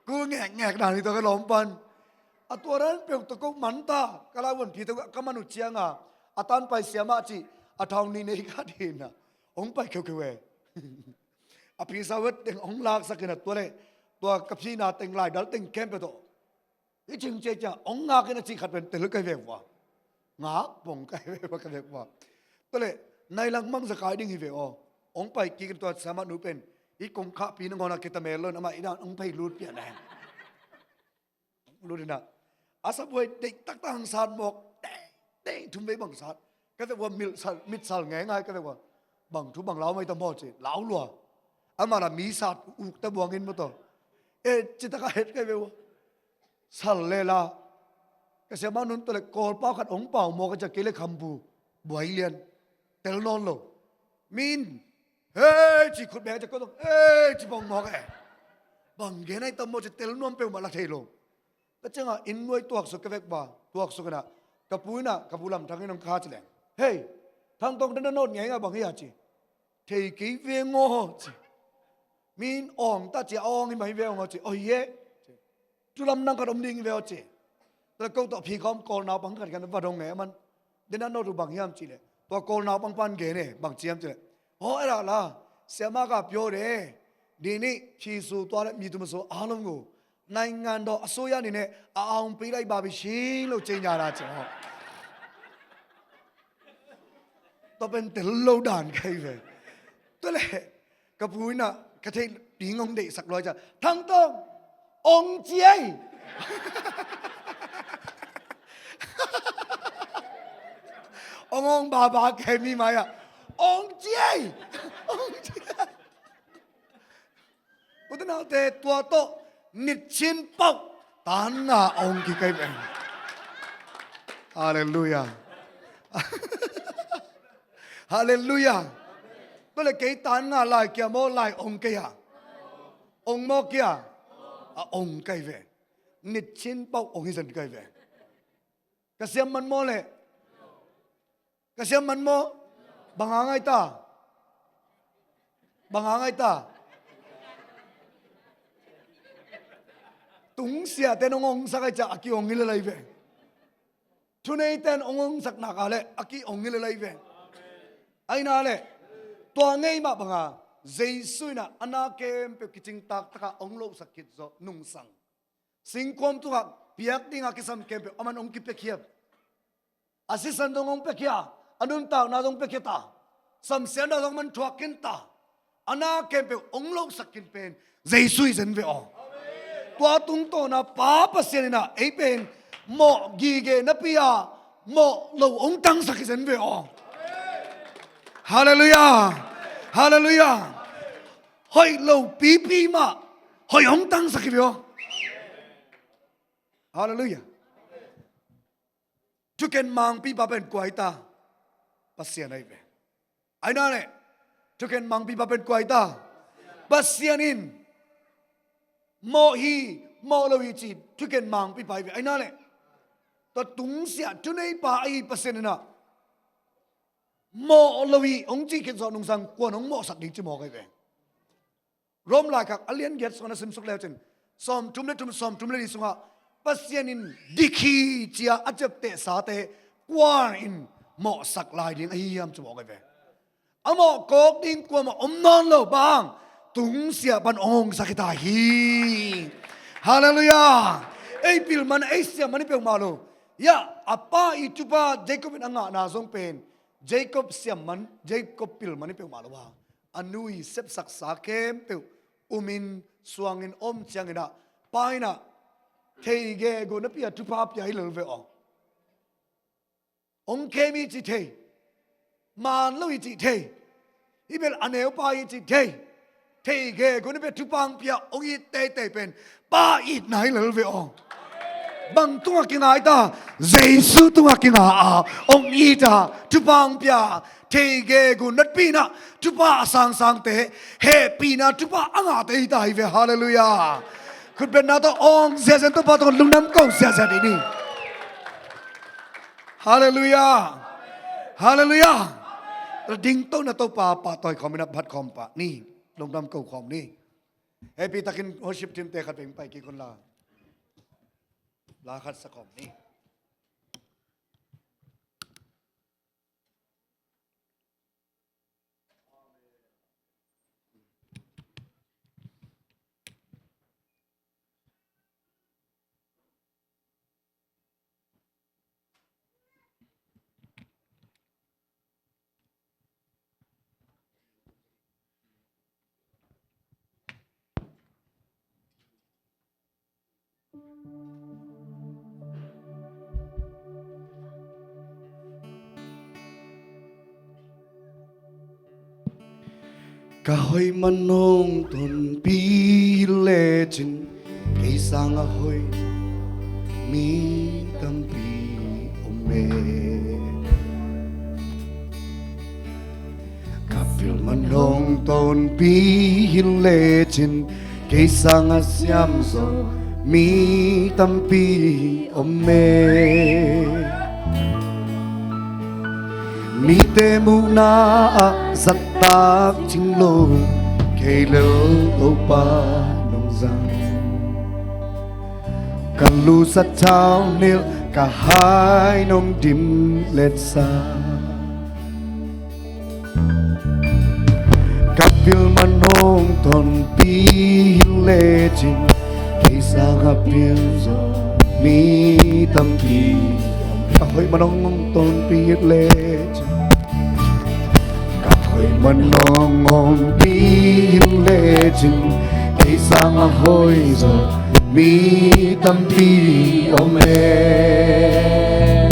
Ku ngekngek dan hi to ka lawm pan. A tua dan peuh to ko man ta ka lai vuan phi to ka man uh cianga a tan pai siamah ci a thau ni nei ka dina. Ong pai kheukheu e. A phi sa wet teng ong laksak ina tua le tua ka phi na teng lai dal teng khempeuh to. I cing cia cia ong ngak in a cih khat pen tel kai vek vua. Ngak pong kai vek vua kai vek vua. Tole nai lang mang zakai ding hi ve aw. Ong pai kik in tua sama nu pen i kong khah pi nangawn a kita mel lo in amah i dan ong pai lut pian a hen. Lut in a a sabuai deih taktak hang sat mawk. Deih deih thum vei bang sat. Ka vek vua mit sal, mit sal ngei ngai ka vek vua. Bang thu bang lau mai ta maw ci lau lua. Amah la mi sat uk ta buang in maw taw. E ci taka het kai vek vua. Sal le la. Ka siamah nun tawh le kawlpau khat hong pau maw ka ciah kei le khampu buai lian. Tel nawn lo. Min hei ci khut beng a ciah kawtawk hei ci bawng mawk e. Bang gen ai tam maw ci tel nuam peuhmah la thei lo. Ka ciangah inn nuai tuaksuk ka vek ba tuaksuk inah ka pu inah ka pu lamthang in hong kha ci leng. Hei thangtawng dana nawt ngeingai bang hi a ci. Thei kei veng aw ci. Min awng ta ci a awng hi mah hi veng aw ci. Aw hi e. Tulam nang khat om ding hi ve aw ci. Tua ko tawh phi khawm kawl naupang khat khan va dong nge man. Dena nawt uh bang hiam ci le. Tua kawl naupang pan gen e bang ciam ci le. Haw era la siama ka pio de. Dini phi su tua le mi tum su a lom ngu. Naingan dawh a suya ni ne a aung pi lai ba bi sing lo ci nya la ci haw. Tua pen tel lo dan kai ve. Tua le ka pu inah ka theih ding hong deihsak luai ca thangtawng ong ciai. Ong ong baba kai mi mai ah ong ciai. Ong ciai. Ute naute tua tawh nitchin pauh tanna a hong kikai pen. Halleluiah. Halleluiah. Tua le kei tan nga lai kia maw, lai ong kei a? Ong maw kia? A ong kai ve. Nitchin pau ong hi zen kai ve. Ka siam man maw le? Ka siam man maw? Bang a ngai ta? Bang a ngai ta? Tungsiate nong ongsak ai ca a ki ong hi le lai ve. Thuneiten ong ongsak nak a le a ki ong hi le lai ve. Aina le tua ngei mah banga Jesu ina a na kempeuh kicingtak taka ong lohsak khit zawh nungsang singkuam tungah piak dinga kisam kempeuh aman ong kipiakhia. A sisan zong ong piakhia, a nuntakna zong piakhia ta, samsiatna zong man thuak khin ta, a na kempeuh ong lohsak khin pen Jesu hi zen ve aw. Tua tungtawna Pa Pasian ina ei pen mawh gige napi a mawh lo ong tangsak hi zen ve aw. Halleluiah. Halleluiah. Hoih lo pipi mah hoih ong tangsak hi ve aw. Halleluiah. Thuken mangpipa pen kua hi ta? Pasian ahi ve. Aina le thuken mangpipa pen kua hi ta? Pasian in mawh hi, mawh lo hi ci thuken mangpipa ahi ve. Aina le tua tungsiah thuneipa ahi Pasian ina mawh lo hi ong ci khit zawh nungsang kuan ong mawhsak ding ci mawk ahi ve. Rom laikhak a lian giat sungah na simsuk lecin sawmthum le thum, sawmthum le li sungah Pasian in dik hi cia a ciaptehsate kua in mawhsak lai ding ahi hiam ci mawk ahi ve. A mawh kawk ding kuamah om nawn lo bang tungsiah pan ong ongsak hi ta hi. Halleluiah. Ei pil man ei siam man hi peuhmah lo. Ia a pa i tupa Jacob in a ngahna zong pen Jacob siam man, Jacob pil man hi peuhmah lo a, a nu i sepsaksa khempeuh umin suangin om ciangin ah pa in ah thei gegu napi a thupha pia hi lel ve aw. Ong khem hi ci thei, man lo hi ci thei, hi bel a neupa hi ci thei, thei gegu napi a thupha pia ong it teitei pen pa itna hi lel ve aw. Bang tungah kingai ta? Jesu tungah kinga a ong it a thupha pia thei gegu napi in ah thupha a sangsangte hehpihna thupha a ngahte hi ta hi ve. Halleluiah. Khutbetna tawh ong ziahziah Topa tawh lungdam ko ziahziah dih ni. Halleluiah. Halleluiah. Dingtona Topa pahtawi khawm in ah phat khawm pah ni. Lungdam ko khawm ni. Happy takin worship team te khat veng pai kik un la. La khat sa khawm ni. Ka hoih man hong tonpih lecin kei sangah hoih mi tampi om e. Ka pil man hong tonpih lecin kei sangah siam zo mi tampi om e. Mite muhna ah zattak cing lo kei lel Topa nong zang. Ka lusa thau nilh ka hai nong dim letsa. Ka pil man hong tonpih lecin kei sangah pil zo mi tampi. Ka hoih man hong tonpih lecin, ka hoih man hong tonpih lecin kei sangah hoih zo mi tampi om e.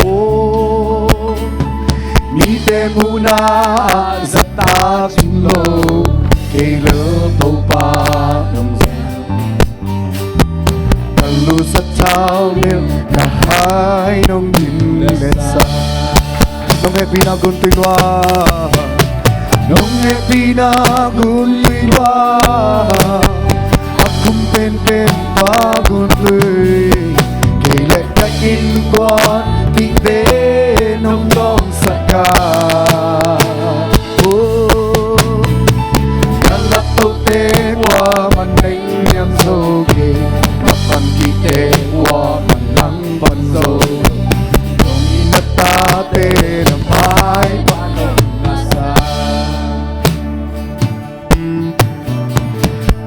Oh, mite muhna ah zattak cing lo kei lel Topa nong zang. Ka lus Thau lel ka hai nong dim le sa. Nong hehpihna gun tui lua. Nong hehpihna gun tui lua. A khum penpen tua gun tui. Kei le ka innkuanpihte nong dawnsak a. Oh. Na laptohte kuaman neng niam zo kei. Na panpihte kuaman langpan zo. Nong it na tate na maipha nong ngahsak.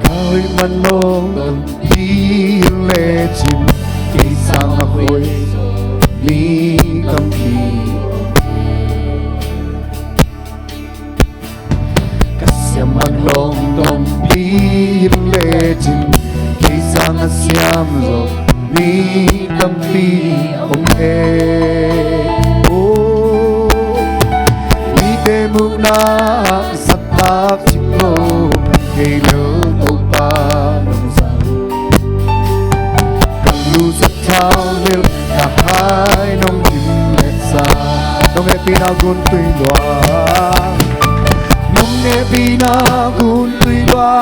Ka hoih man nong tonpih lecin kei sang a hoih mi tampi om hi. Ka siam man nong tonpih lecin kei sang a siam zo mi tampi om hi. Oh, mite muhna ah sa tak cing lo kei lo Topa nong zang. Ka lu sa thau lel ka hai nong dim le sa. Nong hehpihna gun tui lua. Nong hehpihna gun tui lua.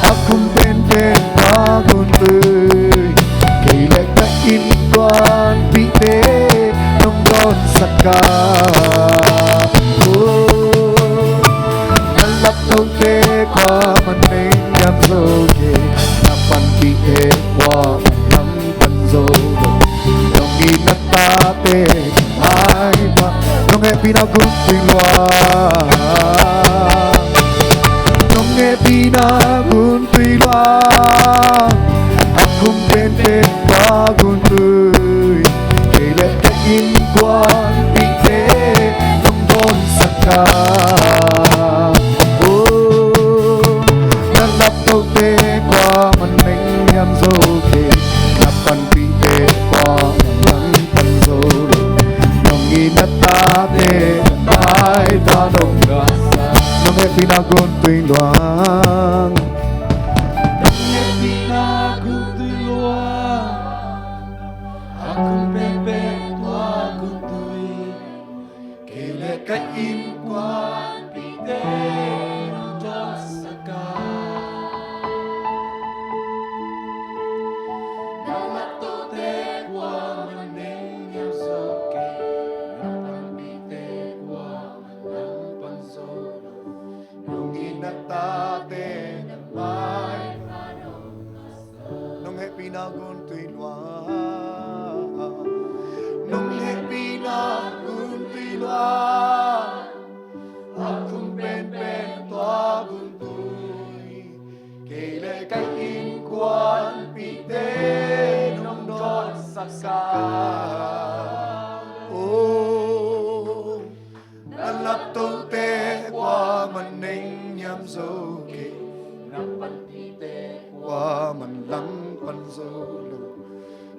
A khum penpen tua gun tui. Kei le ka innkuanpihte nong dawnsak a. Oh, na laptohte kuaman neng niam zo kei. Na panpihte kuaman langpan zo lo. Nong it na tate ai ma. Nong hehpihna gun tui lua. Nong hehpihna gun tui lua. A khum penpen tua gun tui. Kei le ka innkuanpihte nong dawnsak a. Oh, na laptohte kuaman neng niam zo kei. Na panpihte kuaman langpan zo lo. Nong it na tate na maipha nong ngahsak. Nong hehpihna gun tui lua. Nong hehpihna gun tui lua. A khum penpen tua gun tui. Kei le ka innkuanpihte nong dawnsak a. Na laptohte kuaman neng niam zo kei. Na panpihte kuaman langpan zo lo. Nong it na tate na maipha nong ngahsak. Nong hehpihna gun tui lua. Nong hehpihna gun tui lua. A khum penpen tua gun tui. Kei le ka innkuanpihte nong dawnsak a. Oh. Na laptohte kuaman neng niam zo kei. Na panpihte kuaman langpan zo lo.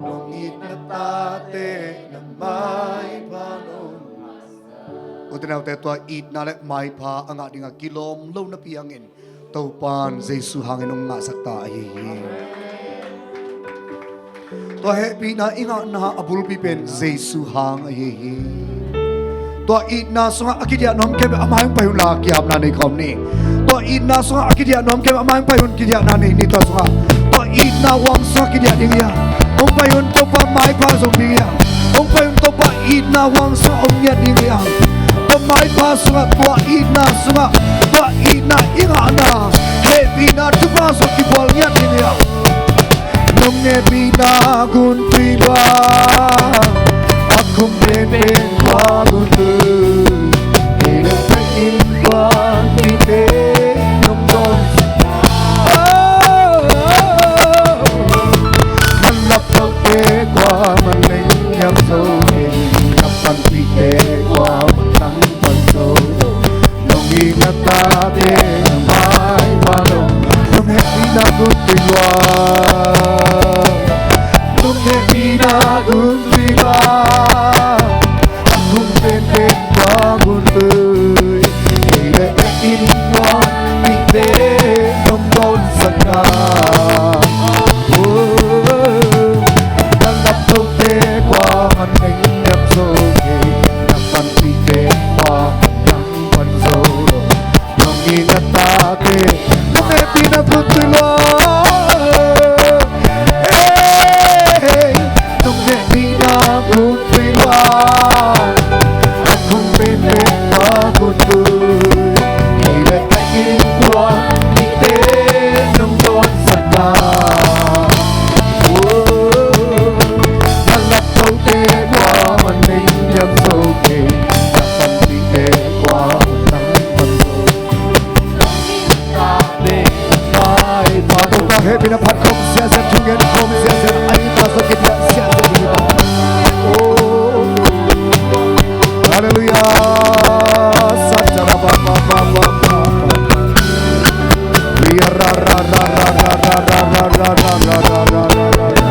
Nong it na tate na maipha nong ngahsak. Ute naute, tua itna le maipha a ngah dingah kilawm lo napi hangin Topa'n Jesu hangin hong ngahsak ta ahi hi. Tua hehpihna i ngahna a bulpi pen Jesu hang ahi hi. Tua itna sungah a kidiah nuam kei bek a mai hong pai un la kiamna nei khawm ni. Tua itna sungah a kidiah nuam kei bek a mai hong pai un kidiahna nei ni tua sungah. Tua itna huang sungah kidiah ding hi a. Hong pai un Topa maipha zong ding hi a. Hong pai un Topa itna huang sungah om ngiat ding hi a. Tua maipha sungah, tua itna sungah, tua itna i ngahna hehpihna thupha sungah kibual ngiat ding hi a. Nong hehpihna gun tui lua. A khum penpen tua gun tui. Kei le ka innkuanpihte nong dawn. Na laptohte kuaman leng niam zo kei. Na panpihte kuaman langpan zo lo. Nong it na tate na maipha nong. Nong hehpihna gun tui lua. Nong hehpihna gun tui lua. A khum penpen tua gun tui. Kei le ka innkuanpihte nong dawnsak a. Oh. Hei, pina phat khawm siasia, thungen khawm siasia, ai ta sa kit siasia. Oh. Hallelujah. Sa ta ra ba ba ba ba ba. Ria ra ra ra ra ra ra ra ra ra ra ra ra ra ra ra.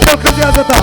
Kal khazia zata.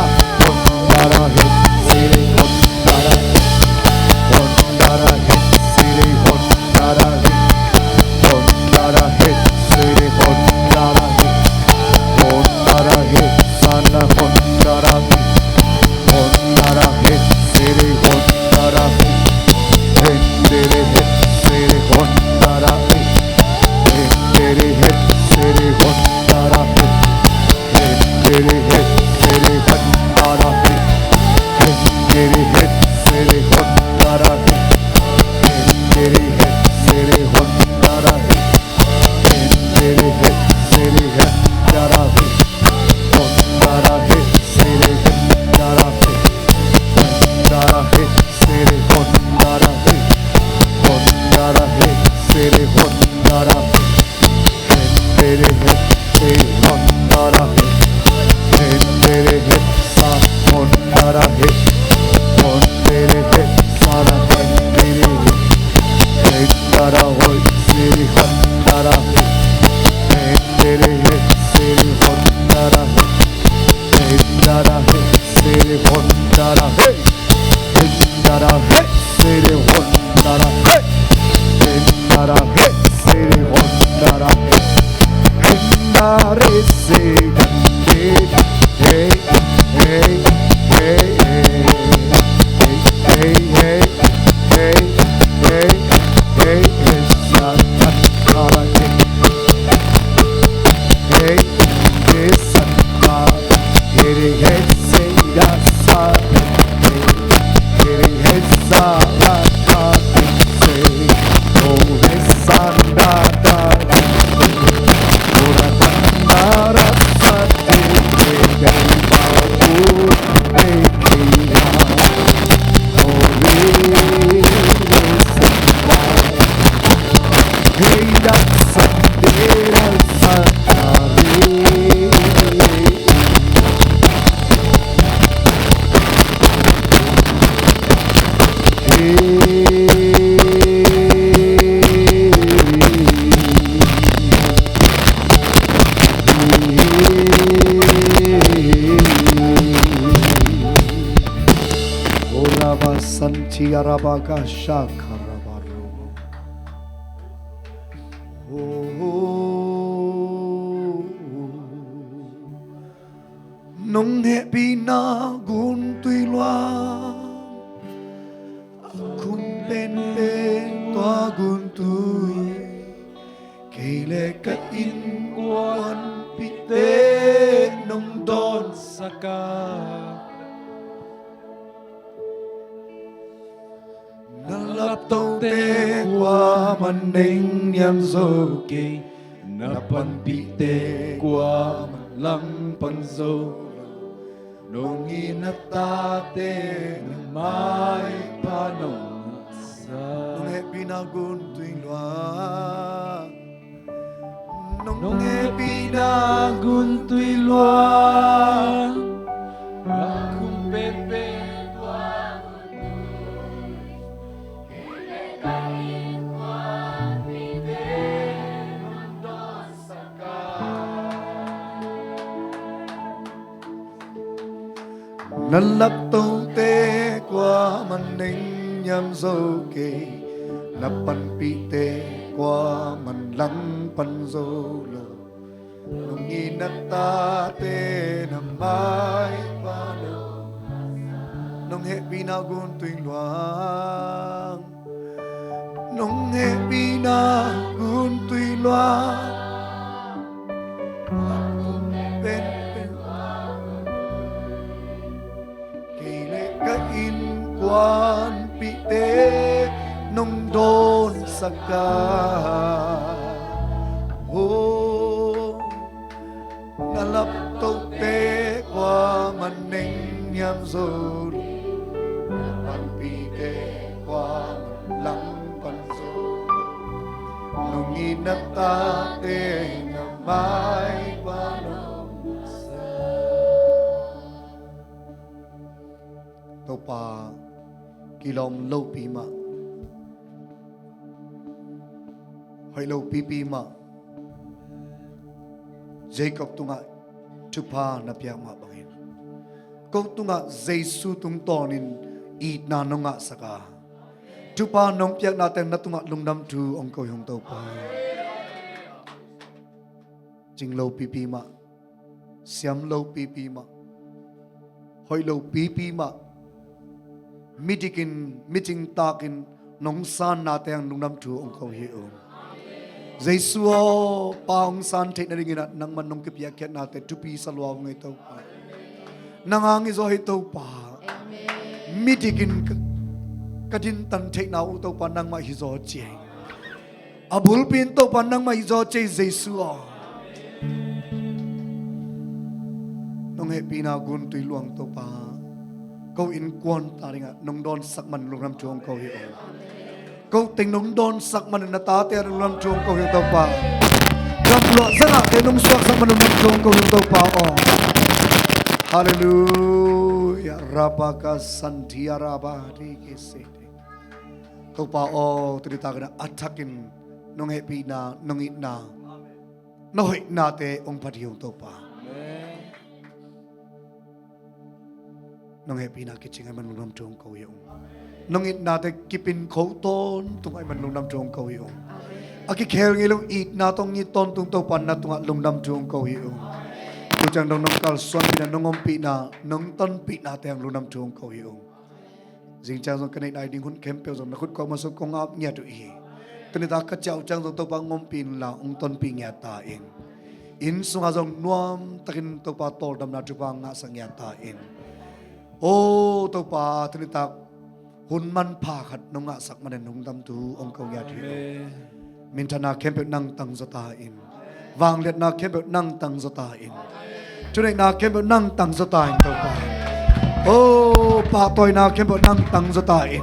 Santi arabaka shakarabaru. Oh, nong hehpihna gun tui luang, a khum penpen tua gun tui. Kei le ka innkuanpihte nong dawnsak a, na laptohte kuaman neng niam zo kei, na panpihte kuaman langpan zo lo. Nong it na tate na maipha nong ngahsa. Nong hehpihna gun tui luang. Nong hehpihna gun tui luang. A khum penpen tua gun tui. Na laptohte kuaman neng niam zo kei, na panpihte kuaman langpan zo lo. Nong it na tate na maipha nong ngahsa. Nong hehpihna gun tui luang. Nong hehpihna gun tui luang. A khum penpen kei le ka innkuanpihte nong dawnsak a. Oh, na laptohte kuaman neng niam zo lo. Na panpihte kuaman langpan zo lo. Nong it na tate na maipha nong ngahsa. Topa, kilawm lopi mah, hoih lopipi mah, Jacob tungah thupha na piak mah bangin Ko tungah Jesu tungtawnin itna nong ngahsak a, thupha nong piaknate na tungah lungdam thu hong ko hi ung Topa. Cing lo pipi mah, siam lo pipi mah, hoih lo pipi mah, midikin, micingtakin nong sanna teng lungdam thu hong ko hi ung. Jesu aw, Pa hong san theih nadingin ah nangman nong kipiakkhiatnate thupi sa lua ung ei Topa. Nang hang hi zaw hi Topa. Midikin ka, ka dintan theihna uh Topa nangmah hi zaw ci ei. A bulpi in Topa nangmah hi zaw ci ei Jesu aw. Nong hehpihna guntui luang Topa, ko innkuan ta dingah nong dawnsak man lungdam thu hong ko hi ung. Ko teng nong dawnsak man na tate a lungdam thu hong ko hi ung Topa. Gamluah zangahte nong suaksak man lungdam thu hong ko hi ung Topa aw. Halleluia. Rabaka santia rabadiki sete. Topa aw, tuni takin a thakin nong hehpihna, nong itna, na hoihnate hong phat hi ung Topa. Nong hehpihna kicing ahih man lungdam thu hong ko hi ung. Nong itnate kipin kho tawntung ahih man lungdam thu hong ko hi ung. A kikhel ngei lo itna tawh ngi tawntung Topa na tungah lungdam thu hong ko hi ung. Tu ciang dong nong kalsuanpihna, nong ompihna, nong tonpihna teng lungdam thu hong ko hi ung. Zing ciang zong ka neih nai ding hun khempeuh zong na khut kong masuak kong ap ngiat uh hi. Tuni ta ka ciah uh ciang zong Topa hong ompih inla hong tonpih ngiat ta in. Inn sungah zong nuamtakin Topa tawldamna thupha ngahsak ngiat ta in. O Topa, tuni ta hun manpha khat nong ngahsak manin lungdam thu hong ko ngiat hi. Minthanna khempeuh nang tangzaw ta in. Vangliatna khempeuh nang tangzaw ta in. Thuneihna khempeuh nang tangzaw ta in Topa. O pahtawina khempeuh nang tangzaw ta in.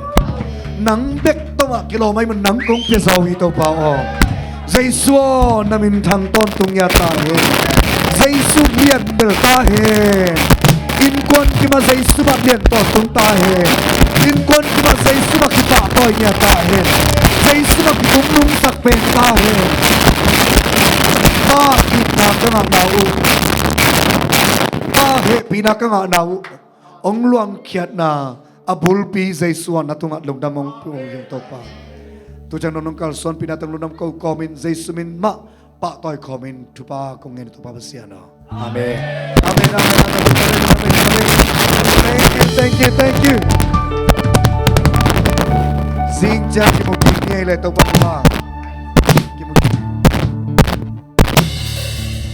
Nang bek tawh mah kilawm ahih man nang kong pia zaw hi Topa aw. Jesu aw, na minthang tawntung ngiat ta hen. Jesu lian bel ta hen. Innkuan kimah Jesu mah lian tawntung ta hen. Innkuan kimah Jesu mah kipahtawi ngiat ta hen. Jesu mah kikum nungsak pen ta hen. Pa itna ka ngahna uh, Pa hehpihna ka ngahna uh, hong luangkhiatna a bulpi Jesu ah na tungah lungdam hong pia ung Topa. Tu ciang nong kalsuanpihna teng lungdam ko kawmin Jesu min mah pahtawi kawmin thupha kong ngen Topa Pasian aw. Amen. Amen, amen, amen, amen, amen, amen. Thank you, thank you, thank you. Zing ciang kimu kik ni ei le Topa thupha.